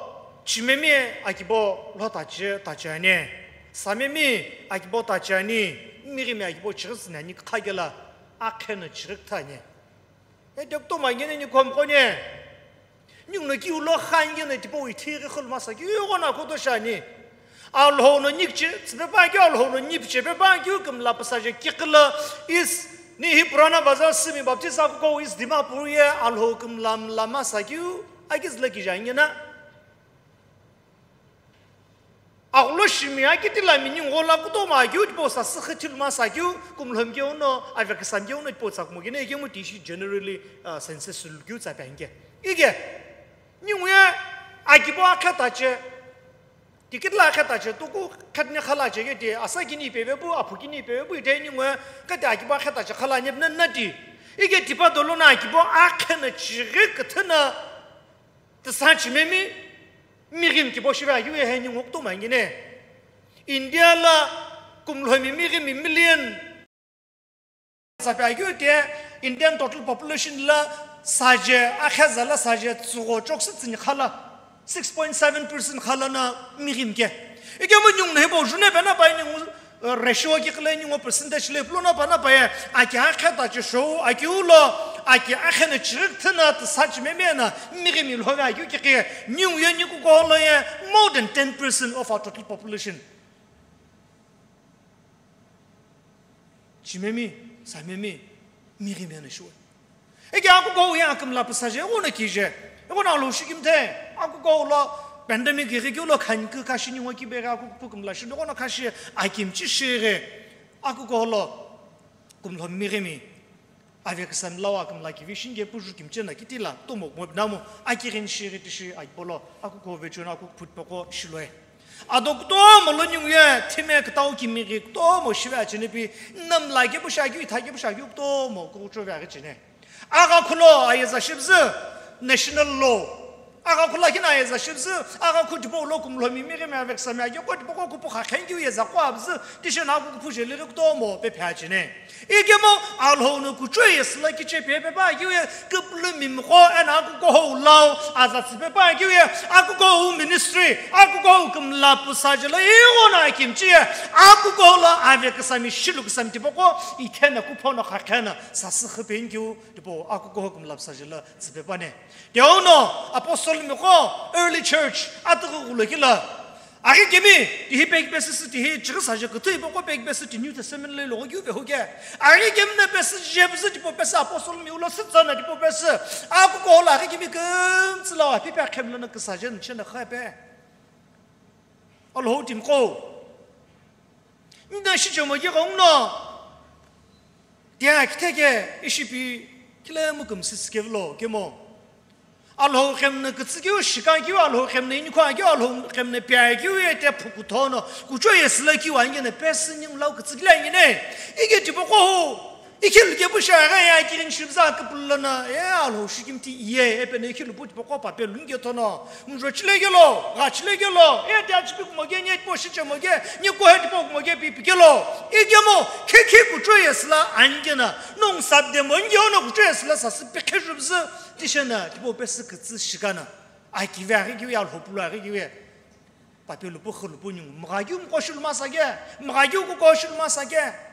chimemi akibo lo tachi, tachi ani, samemi akibo tachi ani, mighimi akibo chighi tsüni ani kha kelo, akhe no chighi kütha ani. E dokto ma ngene niku hami qo ni, Ninguno kiu lo khan yeno tipau ithi ghi khuluma sa keu ighono akhoto shani. Alhou no nikiche tsüpe pa keu, Alhou no nipiche pe pa keu kümla püsa je kikila is ni hi Purana Bazar simi Baptist akuko is Dimapur ye Alhou kümla mla ma sa keu akizla kija ingena. Agholo shimi akitila mi ningu ghola kutomo akeu tipau sa sükhi thiluma sa keu kumlhom keu no avekisam keu no tipau tsa kumo kene kemu tishi generally, uh, census lu keu tsa pe anke. Ike, ningu ye akibo akheta che, tikitila akheta che, tuku khetni khala che ke ti, asa kini pepe pu, aphu kini pepe pu, ite ningu ye kete akibo akheta che khala nyep na nati. Ike tipa dolo na akibo akhena chighi kithena, tisa chimemi, mighim kibo shive akeu ye he ningu kutomo angine. India la kumlhomi mighimi million. Sape akeu te Indian total population la saje, akheza la saje, tsugho choksu tsini khala, six point seven percent khala na mighim ke. Ike mo ningu na hebo june pe na pa ningu, uh, ratio kikila ningu percentage le pulo na pa na pa ye, aki akheta che show, akeu lo, aki akhena chirikthena tisa chimemi na, mighimi lhove akeu kikhi, ningu ye niku ko lo ye, more than ten percent of our total population. Chimemi, samemi, mighimi eno shiwe. Eke akuko ye akümla püsa je, ighono kije. Ighono Alhou shikimthe, akuko lo pandemic ghi keu lo khan kü kashi ningu kibe ghi akuko kümla shi, ighono kashi akimchi shi ghi. Akuko lo kumlho mighimi. Avekisam lawa kümla kivi shinge puju kimchena kitila tomo mo binamu akirin shiri tishi akipolo akuko vechuna aku phutpoko shiloe. Ado kutomo lo ningu ye thime ktau kimighi kutomo shive achene pi namla ke pusha keu itha ke pusha keu kutomo kuchove aghi chene. Agha khulo ayeza shibzü national law. Agha khula kina yeza shibzü, agha khu tipau lo kumlhomi mighimi avekisami akeu ko tipau ko kuphu kha khenkiu yeza ko abzü, tishena aku kuphu jeli ghi kutomo pe phe achine. Ikemu Alhou no kuchou yesü la kiche pe pe pa akeu ye, küpülü mimgho eno akuko hou lau, aza tsü pe pa akeu ye, akuko hou ministry, akuko hou kümla püsa jela ighono akimchi ye, akuko hou la avekisami shilu kisami tipau ko, ithena kuphono kha khena, sasü khiphenkiu tipau akuko hou kümla püsa jela tsü pe pa ne. Tiauno, apostle miqo, early church, atughu ghulokila. Aghi kemi, tihi peki pesü sü, tihi chighi saje küthu ipaqo peki pesü ti New Testament lo iloqo keu pehu ke. Aghi kemi na pesü je pesü tipau pesü apostle miqo lo sütsa na tipau pesü. Akuko lo aghi kemi kümtsü lo api pe akhemlo na küsaje nche na kha pe. Alhou timiqo. Nda shichemo ye ghenguno. Tia kitheke ishipi khilemu kümsü sikevilo kemo. Alhou khemna kütsükeu, shikakeu, Alhou khemna inikhoakeu, Alhou khemna piakeu, ete phukuthono, kuchou yesü lakeu, angena pesü ningu lau kütsükile angene. Ike tipaqo hu. Ikhilu kepu shi aghi ye akirin shibza küpülü lono, e Alhou shikimthi iye, epeno ikhilu pu tipaqo pape lunge thono, mjo chile kelo, gha chile kelo, e ti achipi kumo ke, nye po shi chemo ke, nye ko he tipau kumo ke pi pi kelo, ikemu, khekhi kuchou yesü la angena, nung sabde mo nge ono kuchou yesü la sasü pikhe jubzü, tishena, tipau pesü kütsü shikana, akive aghi kiu ye Alhou pulo aghi kiu ye. Pape lupu khu lupu ningu, mgha kiu mqo shilu masa ke, mgha kiu kuko shilu masa ke.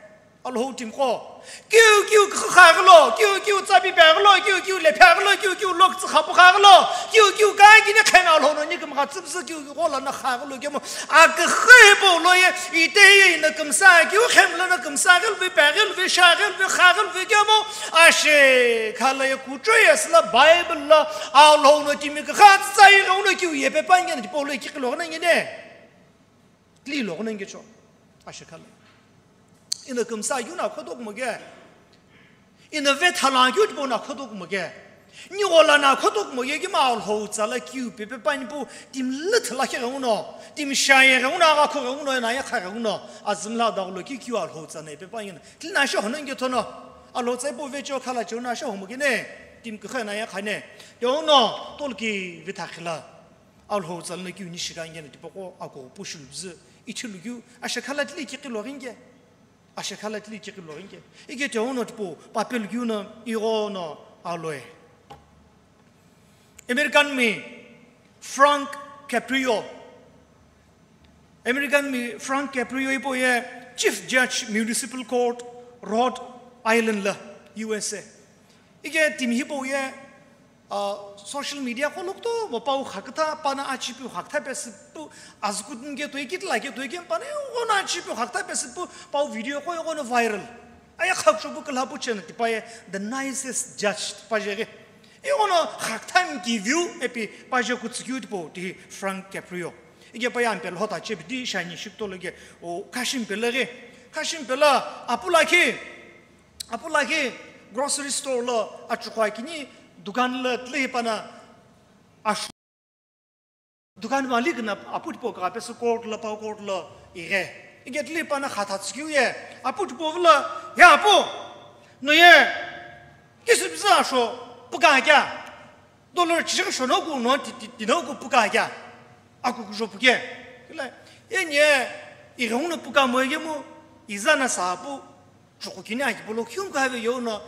Alhou timiqo. Kiu kiu kha ghulo, kiu kiu tsapi pe ghulo, kiu kiu lephe ghulo, kiu kiu lok tsü khapu kha ghulo, kiu kiu ka kini khena Alhou no ni kümgha tsüpsü kiu kiu ghola na kha ghulo kemo. Akükhü hipau lo ye, ite ye ina kümsa kiu khemlo na kümsa ghilvi pe ghilvi sha ghilvi kha ghilvi kemo. Ashe khala ye kuchou yesü la Bible la Alhou no timi kükha tsütsa ighenguno kiu ye pe pa ngena tipau lo ye kiqi lo ghana ngene. Tli lo ghana ngecho. Ashe khala. Ina kümsa kiu na khoto kumo ke. Ina vethala kiu tipau na khoto kumo ke. Ni ghola na khoto kumo ye kima Alhou tsa la kiu pe pe pa ni pu timi lüthala khe ghenguno. Timi sha ye ghenguno agha kho ghenguno ena ye kha ghenguno. Azimla daglo kiu kiu Alhou tsa na pe pa ngena. Tli na sha hono nge thono. Alhou tsa ipu vecho khala cheu na sha homo kene. Timi kükha na ya khane. Yo no tolki vitha khila. Alhou tsa lana kiu ni shika ngena tipaqo ako pushul bzü. Ithilu kiu ashe khala tli kiqi lo ringe. Ashe khala tli kiqi lo ringe. Ike te ono tipau papel kiu no ighono aloe. American mi Frank Caprio. American mi Frank Caprio hipau ye Chief Judge Municipal Court Rhode Island la U S A. Ike timi hipau ye Ah, social media qo lo kutomo pau xakütha, pana achipiu xakütha pesü pu, azükütü nge toi kitila ke toi kemi pana, ighono achipiu xakütha pesü pu, pau video qo ighono viral. Aya xakucho pu külha pu chena tipaye, the nicest judge tipaje ghi. Ighono xakütha nkiviu epi paje kutsükeu tipau tihi Frank Caprio. Ige paye ampelo hota chepi di shani shikutolo ge, o kashim pelo ghi. Kashim pelo apu lakhi, apu lakhi grocery store lo achukhu akini dukan lo tile hi pana ashu. Dukan malik na apu tipau ka pesü court lo, pau court lo ighe. Ige tile hi pana khatha tsükeu ye. Apu tipau vilo, "Ya apu, no ye kisü pizü asho puka kya? Dollar chighi shono ku no ti, ti, tino ku puka kya?" Aku kujo puke. Kila, "Ye ni ye, ighe uno puka mo ye mu, iza na sa apu, chuku kini aki polo, kium ka ve yo no."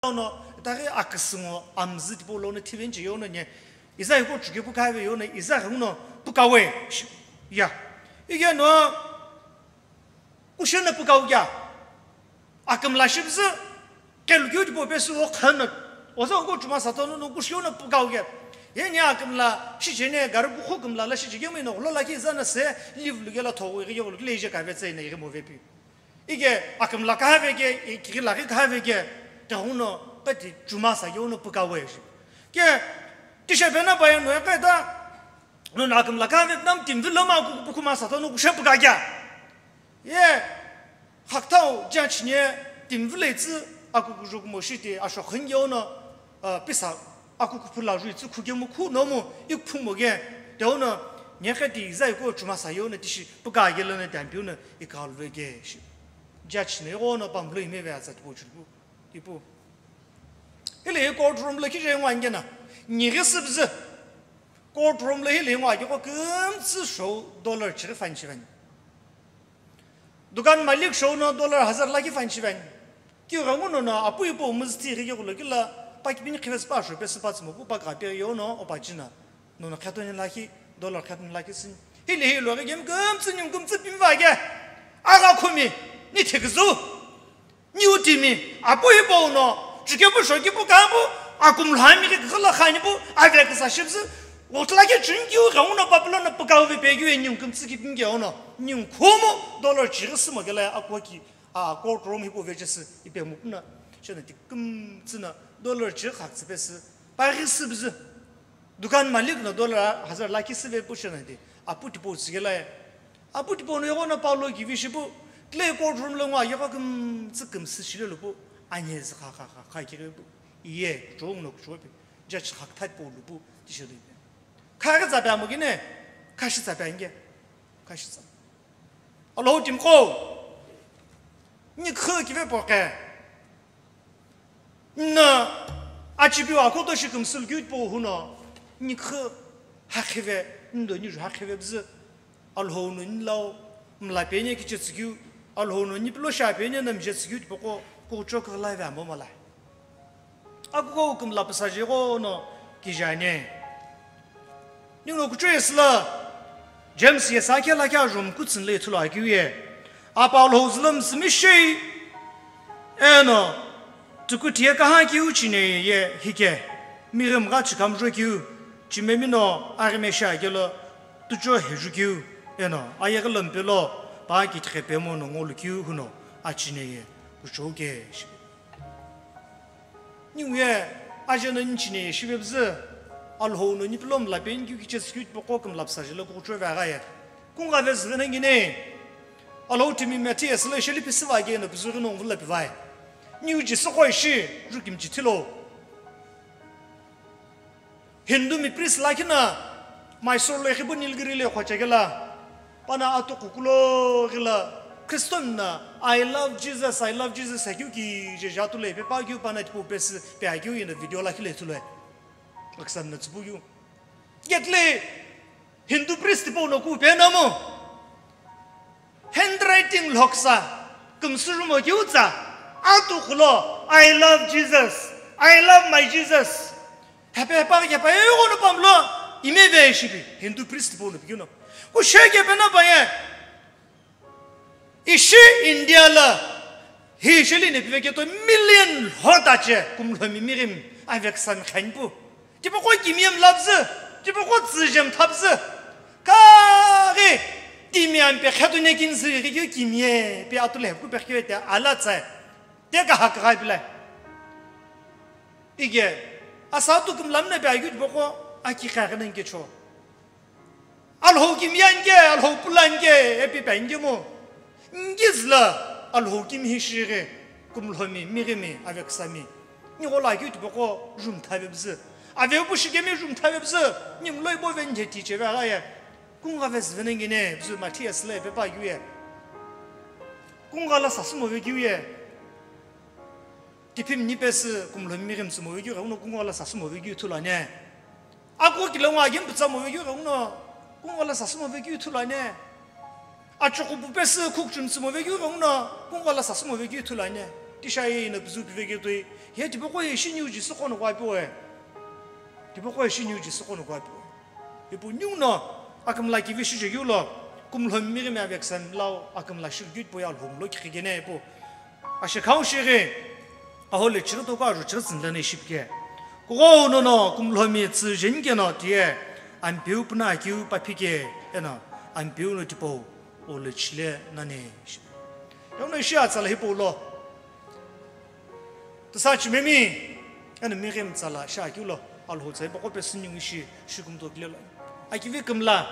No, tari aküsüngo amzü tipau lono thivenche yono nye. Iza iko chuke puka ve yono, iza ghunguno puka we. Shi-, ya. Ige no, kushena puka uya. Akümla shibzü, kelukeu tipau pesü o khano. Oza iko chuma satono no kushiono puka uya. Ye nye akümla, shichene, garu kukhu kümla la shichege mo ino, lo la ki iza na se, live luge la thogo, ige yo luge le ije ka ve tse ina ige mo ve pi. Ige akümla kahave ke, i-, kighi laghi kahave ke, keghuno, peti chuma sa yeuno puka we shi. Ke, tishe pena paye no eke ta, no na akümla kahave nam timvi loma ku, ku, kuma sa to no kushe puka kya? Ye, khaktau judge nye timvi leitsi aku kujo kumo shiti asho khin yeuno, ah, pisa aku kuphu la ju itsi khuke mu khu no mu ikuphu mo ge, teuno nyekhe ti iza iko chuma sa yeuno tishi puka yelo no dampiu no ikalve ge shi. Judge ne ighono pamlo ime ve atsa tipau chulpu, ipu. Hile hi court room lo kije ngwa ngena, nyighi sibzi. Court room lo hile ngwa kiko kümtsü show dollar chighi fan chivani. Dukan malik show no dollar hazar lakhi fan chivani. Ki ghangu no na apu ipo muzti ghigi ghulo kila pa kipini khivesi pa show pe sipa tsimo pu pa ka pe yo no opa china. No no khato ni lakhi, dollar khato ni lakhi sin. Hile hi lo ghi gem kümtsü nyum kümtsü pimva ge. Aga khumi, ni thikzu. Niu timi, apu hipau no, chukepu shokipu kapu, akum lhami ke khala khanipu, ave kasa shipsi, otla ke chunkiu, gauna papula na pukau ve pegiu, e niu kumtsi ki pinge ono, niu kumu, dollar chiri simo gela, akwa ki, a, court room hipu ve chesi, ipe mupna, shona ti kumtsina, dollar chiri khak tsipesi, pari sibzi. Dukan malik no dollar hazar lakhi sive pu shena di, apu tipau tsigela ye. Apu tipau no yego no Paulo kivi shipu, tle court room lo ngwa yego kümtsü kümsü shile lupu, anye zi kha kha kha kha kire pu. Iye, kuchou no kuchou pe, judge khak that pu lupu, tishele pe. Kha ke tsa pe amogine, kha shi tsa pe ange, kha shi tsa. Allahu timqo, ni kha kive po ke. Na achipiu akoto shi kümsü lukeu tipau huno, ni khü hakhive, ndo ni ju hakhive bzü, Alhou no ni lau, mla peni kiche tsükeu, Alhou no ni pilo sha peni na mje tsükeu tipaqo, kuchou kaghlai ve amo malai. Akuko kümla psa jeghono kijane. Ninguno kuchou yesü la, James yesa khe lakhi ajom kutsün le ithulu akeu ye. Apa Alhou zülüm simi shei. Eno, tuku tiye kaha keu chine ye hike. Mirim gha chikam jo keu. Chimemi no arime sha kelo, tucho heju keu. Eno, aye gha lampe lo, pa ki thikhe pemo no ngolu keu huno, achine ye. Kuchou ke shi. Ninguye, aje no nichine ye shive bzü, Alhou no nipilom la pen keu kiche skut poko kümla psa jelo kuchou ve agha ye. Kungha ve züve nangine, Alhou timi Matthias lo sheli pisiva ge no pizuri no vula pivai. Niu ji sokoi shi, ju kimchi thilo. Hindu mi priest lakhi na, Mysore lo exibo Nilgiri le khochegela, pana atu kukulo gila, Christian na, "I love Jesus, I love Jesus," hakeu ki je jatu le, pe pa keu pana tipu pesi, pe hakeu ina video lakhi le thule. Aksam na tipu keu. Getle, Hindu priest tipu no ku pe na mo. Handwriting lhoksa, kümsü rumo kiu tsa, atu khulo, "I love Jesus, I love my Jesus." Hepe hepa hepa ego no pamlo, ime ve shibi, Hindu priest bo no bigino. Ku sheke pe na paye. Ishi India la, hi sheli ne pive keto million hota che, kumlo mi mirim, Aveküsami khanipu. Tipaqo kimiye mlapüzü, tipaqo tsüje mthapüzü. Kaghi timi ampe khetu ne kinzü ghikeu kimiye pe atulo hepku pekeu te ala tsa. Te kaha kaghi pila. Ike, asatu kümlamna pe akeu tipaqo aki kaghi nani kecho. Alhou kimiye anke, Alhou pula anke, epi pe anke mo. Ngizla Alhou kimi hi shighi, kumlhomi, mighimi, aveküsami. Nighola keu tipaqo jumtha vepüzü. Avepu shikemi jumtha vepüzü, nimloi bo veni heti cheve aghaye. Kungha vezi venengene, püzü Matthias le pepa keu ye. Kungha la sasümo vekeu ye. Tipimi ni pesü kumlhomi mighimi tsümo vekeu ghenguno kungha la sasümo vekeu ithulu ani. Akukilongu aghi mpütsamo vekeu ghenguno kungha la sasümo vekeu ithulu ani. Achuqu pu pesü khukchumi tsümo vekeu ghenguno kungha la sasümo vekeu ithulu ani. Tisha ye ino püzü pivekeu toi. Ye tipaqo ye shiniu Jisü qono kuapiwe. Tipaqo ye shiniu Jisü qono kuapiwe. Ipu ninguno akümla kivi shijekeu lo, kumlhomi mighimi aveküsami lau akümla shilukeu tipau ye Alhou mlo kiqi kene ipu. Ashikhau shighi, aho le chighi toku ajo chighi tsünlene shipike. Kughono no kumlhomi tsü jeni keno tiye, Ampeu puna akeu papike, eno Ampeu no tipau, o le chile nani. Yauno ishi atsala hipau lo. Tüsa chimemi, eno mighimi tsala shi akeu lo, Alhou tsa hipaqo pesü ningu ishi, shikumto kile lo. Akivi kümla,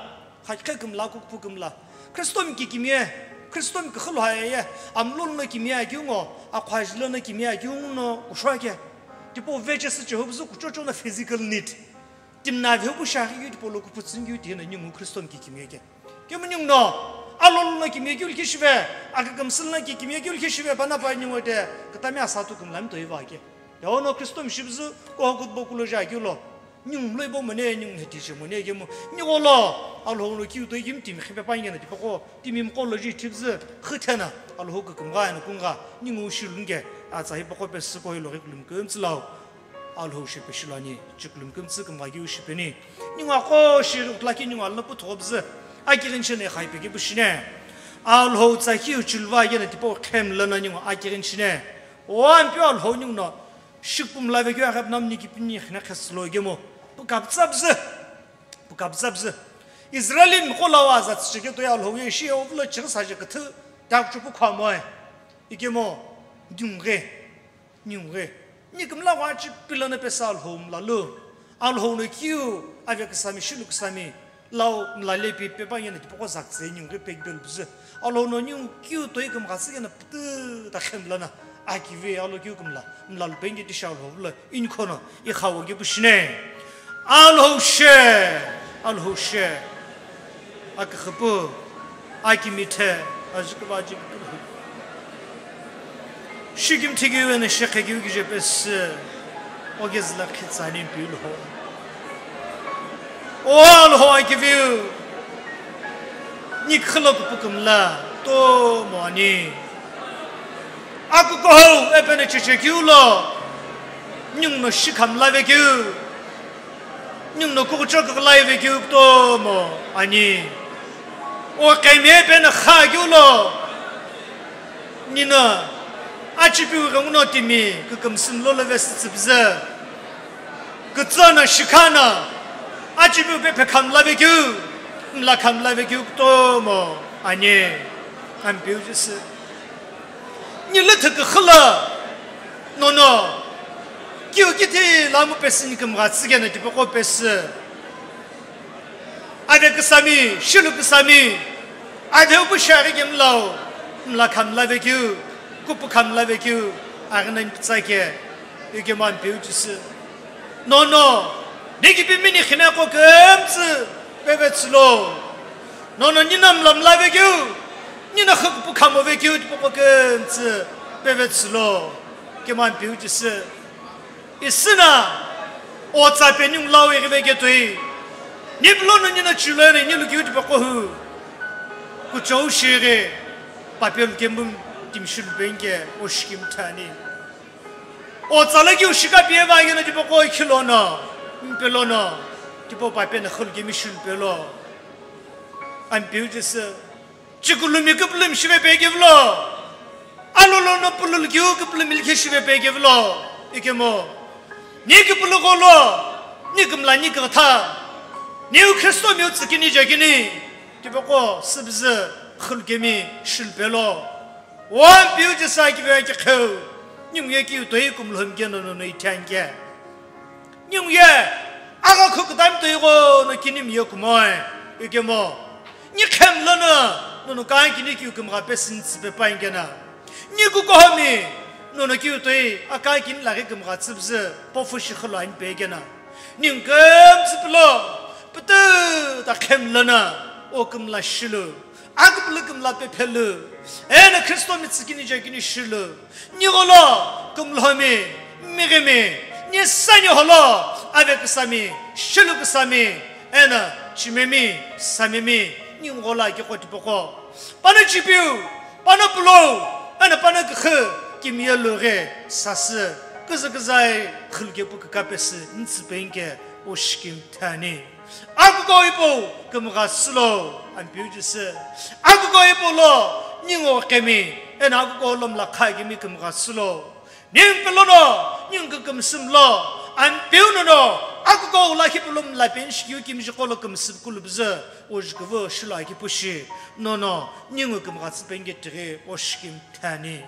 khakhe kümla, kukpu kümla. Khristomi kikimiye, Khristomi kükhu lo haye, amlo lono kimiye akeu ngo, akhwaji lono kimiye akeu ngo no kushou ake. Tipau vechesü chehupüzü kuchocho no physical need. Timna vepu shaghi keu tipau lo kuputsüni keu tihino ningu Khristomi kikimiye ke. Kemu ningu no, alolo no kimiye keu likhi shive, akükümsü lono kikimiye keu likhi shive, pana pa ningu te, kütami asatu kümlami toi va ke. Yauno Khristomi shipüzü, kuhou kutbo kulo ja keu lo. Ningu mloi bo mone, ningu heti che mone kemu. Nighola, Alhou no kiu toi kimi timi khipe pa ingena tipaqo, timi mqo lo ji thipüzü, khithena, Alhou kükümgha eno kungha, ningu shilunge, atsa hipaqo pesü ko ilo ghi kulumkümtsü lau. Alhou shepe shilani, chikulumkümtsü kümgha keu shipeni. Ningu aqo shi utlaki ningu alna puthugho püzü, akighini shene khaipe kepu shine. Alhou tsa kiu chilva yena tipau khemlana ningu akighini shine. O Ampeu Alhou ningu no, shikpumla vekeu aghap namni kipini khine khesülo kemu. Pukapütsa püzü. Pukapütsa püzü. Israeli miqo lawa aza tsücheke toya Alhou ye shi ovlo chighi saje küthü, takchupu khuamoe. Ikemu, dunghe. Niu ghi, ni kümla gho achi pilano pesa Alhou mlalu. Alhou no kiu, aveküsami, shiluküsami, lau mlale pi pepa yena tipaqo zaktsü niu ghi pekbel püzü. Alhou no niu kiu toi kümgha tsü kena pütü ta khemlana, akivi alo kiu kümla, mlalu penge tisha Alhou vlo, inikhono, ikhawo kipu shine. Alhou she, Alhou she. Aküxüpu, akimithe, ajuküva ajuküpu. Shikimthi kiu eno shekhe kiu kije pesü, ogezüla khitsani piu lho. O Alhou akiviu, ni khülo küpükümla, tomo ani. Akukuhou epeno cheche kiu lo, ninguno shikhamla ve kiu. Ninguno kukucho kukulai ve keu kutomo ani. O kemie peno kha keu lo. Nino achipiu ghenguno timi kükümsü mlolo ve sütsüpüzü. Kütsono shikhano achipiu pe pekhamla ve keu, mla khamla ve keu kutomo ani. Ampeu Jisü. Ni lüthü küxü lo, nono, kiu kithi lamu pesü ni kümgha tsükeno tipaqo pesü. Ave küsami, shilu küsami, ave upu shaghi kemlau, mla khamla ve keu, kupu khamla ve keu, aghi nani pütsa ke, ikemu Ampeu Jisü. Nono, ni kipi mini khine qo kümtsü peve tsülo. Nono, nino mla mla ve keu, nino xü kupu khamo ve keu tipaqo kümtsü peve tsülo. Kemu Ampeu Jisü. Isüna, otsa pe ningu lau ighi ve ketoi. Ni pülono nino chilo eno ni lu keu tipaqo hu. Kuchou shighi, papel kembum timi shilu penge, o shikim thani. Otsa lo kiu shika pie va yeno tipaqo ikhilono, mpelono, tipaqo papeno khulu kemi shilu pelo. Ampeu Jisü, chikulumi küpülümi shive pe kevilo. Alolono pululu kiu küpülümi likhe shive pe kevilo. Ikemu. Ni kipulugho lo, ni kimla ni kighatha, niu Khristo miu tsükini jekini, tipaqo sübzü khulukemi shilupelo. Ampeu Jisü kive kiqheu, ningu ye kiu toi kumlhomi keno nono ithani ke. Ningu ye, agha khukudami toi ghono kinimi ye kumoe, ikemo. Ni khemlono, nono kangkini kiu kimgha pesini tsüpe pankena. Ni kukohomi, nono kiu toi, akangkini laghi kimgha tsübzü, pofu shikhilo ani pekena. Ningu kümtsü pilo, pütü ta khemlono, o kimla shilu. Akupulu kimla pephelu, eno Khristo mi tsükini jekini shilu, ni gholo kumlhomi, mighimi, ni sani holo, ave kisami, shilu kisami, eno chimemi, samemi, ni gholo aki qo tipaqo. Pano chipiu, pano pulou, eno pano kikhu, kimiye lughe, sasü, kuzü kuzai, khulukepu kikapesü, ntsüpenke, o shikimthani. Akuko ipo kimgha sülo, Ampeu Jisü. Akuko ipo lo, ningu kemi, eno akuko lo mla kha kemi kimgha sülo. Ningu pelono, ningu kümsümlo, Ampeu nono, akuko ula hipulum la penshi kiu kimji kolo kümsü kulubzü, o jikuvu shilo akipushi, nono, ningu kimgha tsüpenke tighi, o shikimthani.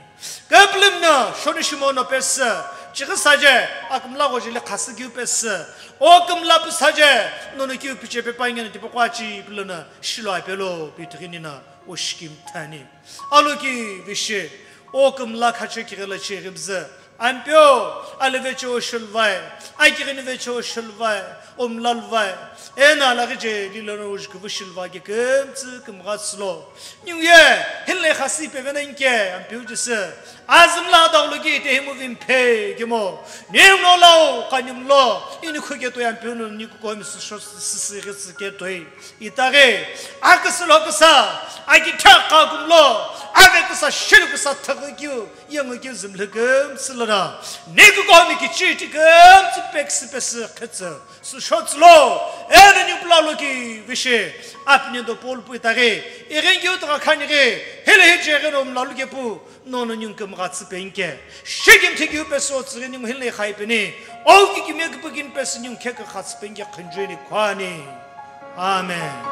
Kipulumno, shoni shimono pesü, chighi saje, akimla ghoji le khasü kiu pesü, o kimla pu saje, nono kiu piche pe pangeno tipaqo achi pulono, shilo apelo, pitighinino, o shikimthani. Aloki vishi, o kimla khache kighila che ghibzü, Ampeu, alive che o shiluvai, akighini ve che o shiluvai, o mla luvai, eno alaghi je lilono o jikuvu shiluvai ke kümtsü kimgha sülo. Ningu ye, hinle khasi pevena inke, Ampeu Jisü. Azimla daglu ki te himu vimpe kemo. Ningu no lau kanimlo, ini khuke toi Ampeu no ni kukomi süsho sisi ghitsi ke toi. Itaghi, aküsü lo küsa, akitha kha kumlo, ave küsa, shilu küsa thaghi kiu, yengu kiu zimlhi kümtsü lono. Ni kukomi kichi ti kümtsü peksü pesü khetsü. Süshotsülo, eno ni pulalo ki vishi, apni do Paul pu itaghi, ighengi utagha khanighi, hile hiche gheno mlalu kepu, nono ningu kimgha tsüpenke. Shikimthi kiu pesü tsüghi ningu hinle khaipeni, o ki kime kipu kini pesü ningu khekha tsüpenke khunjueni khwani. Amen.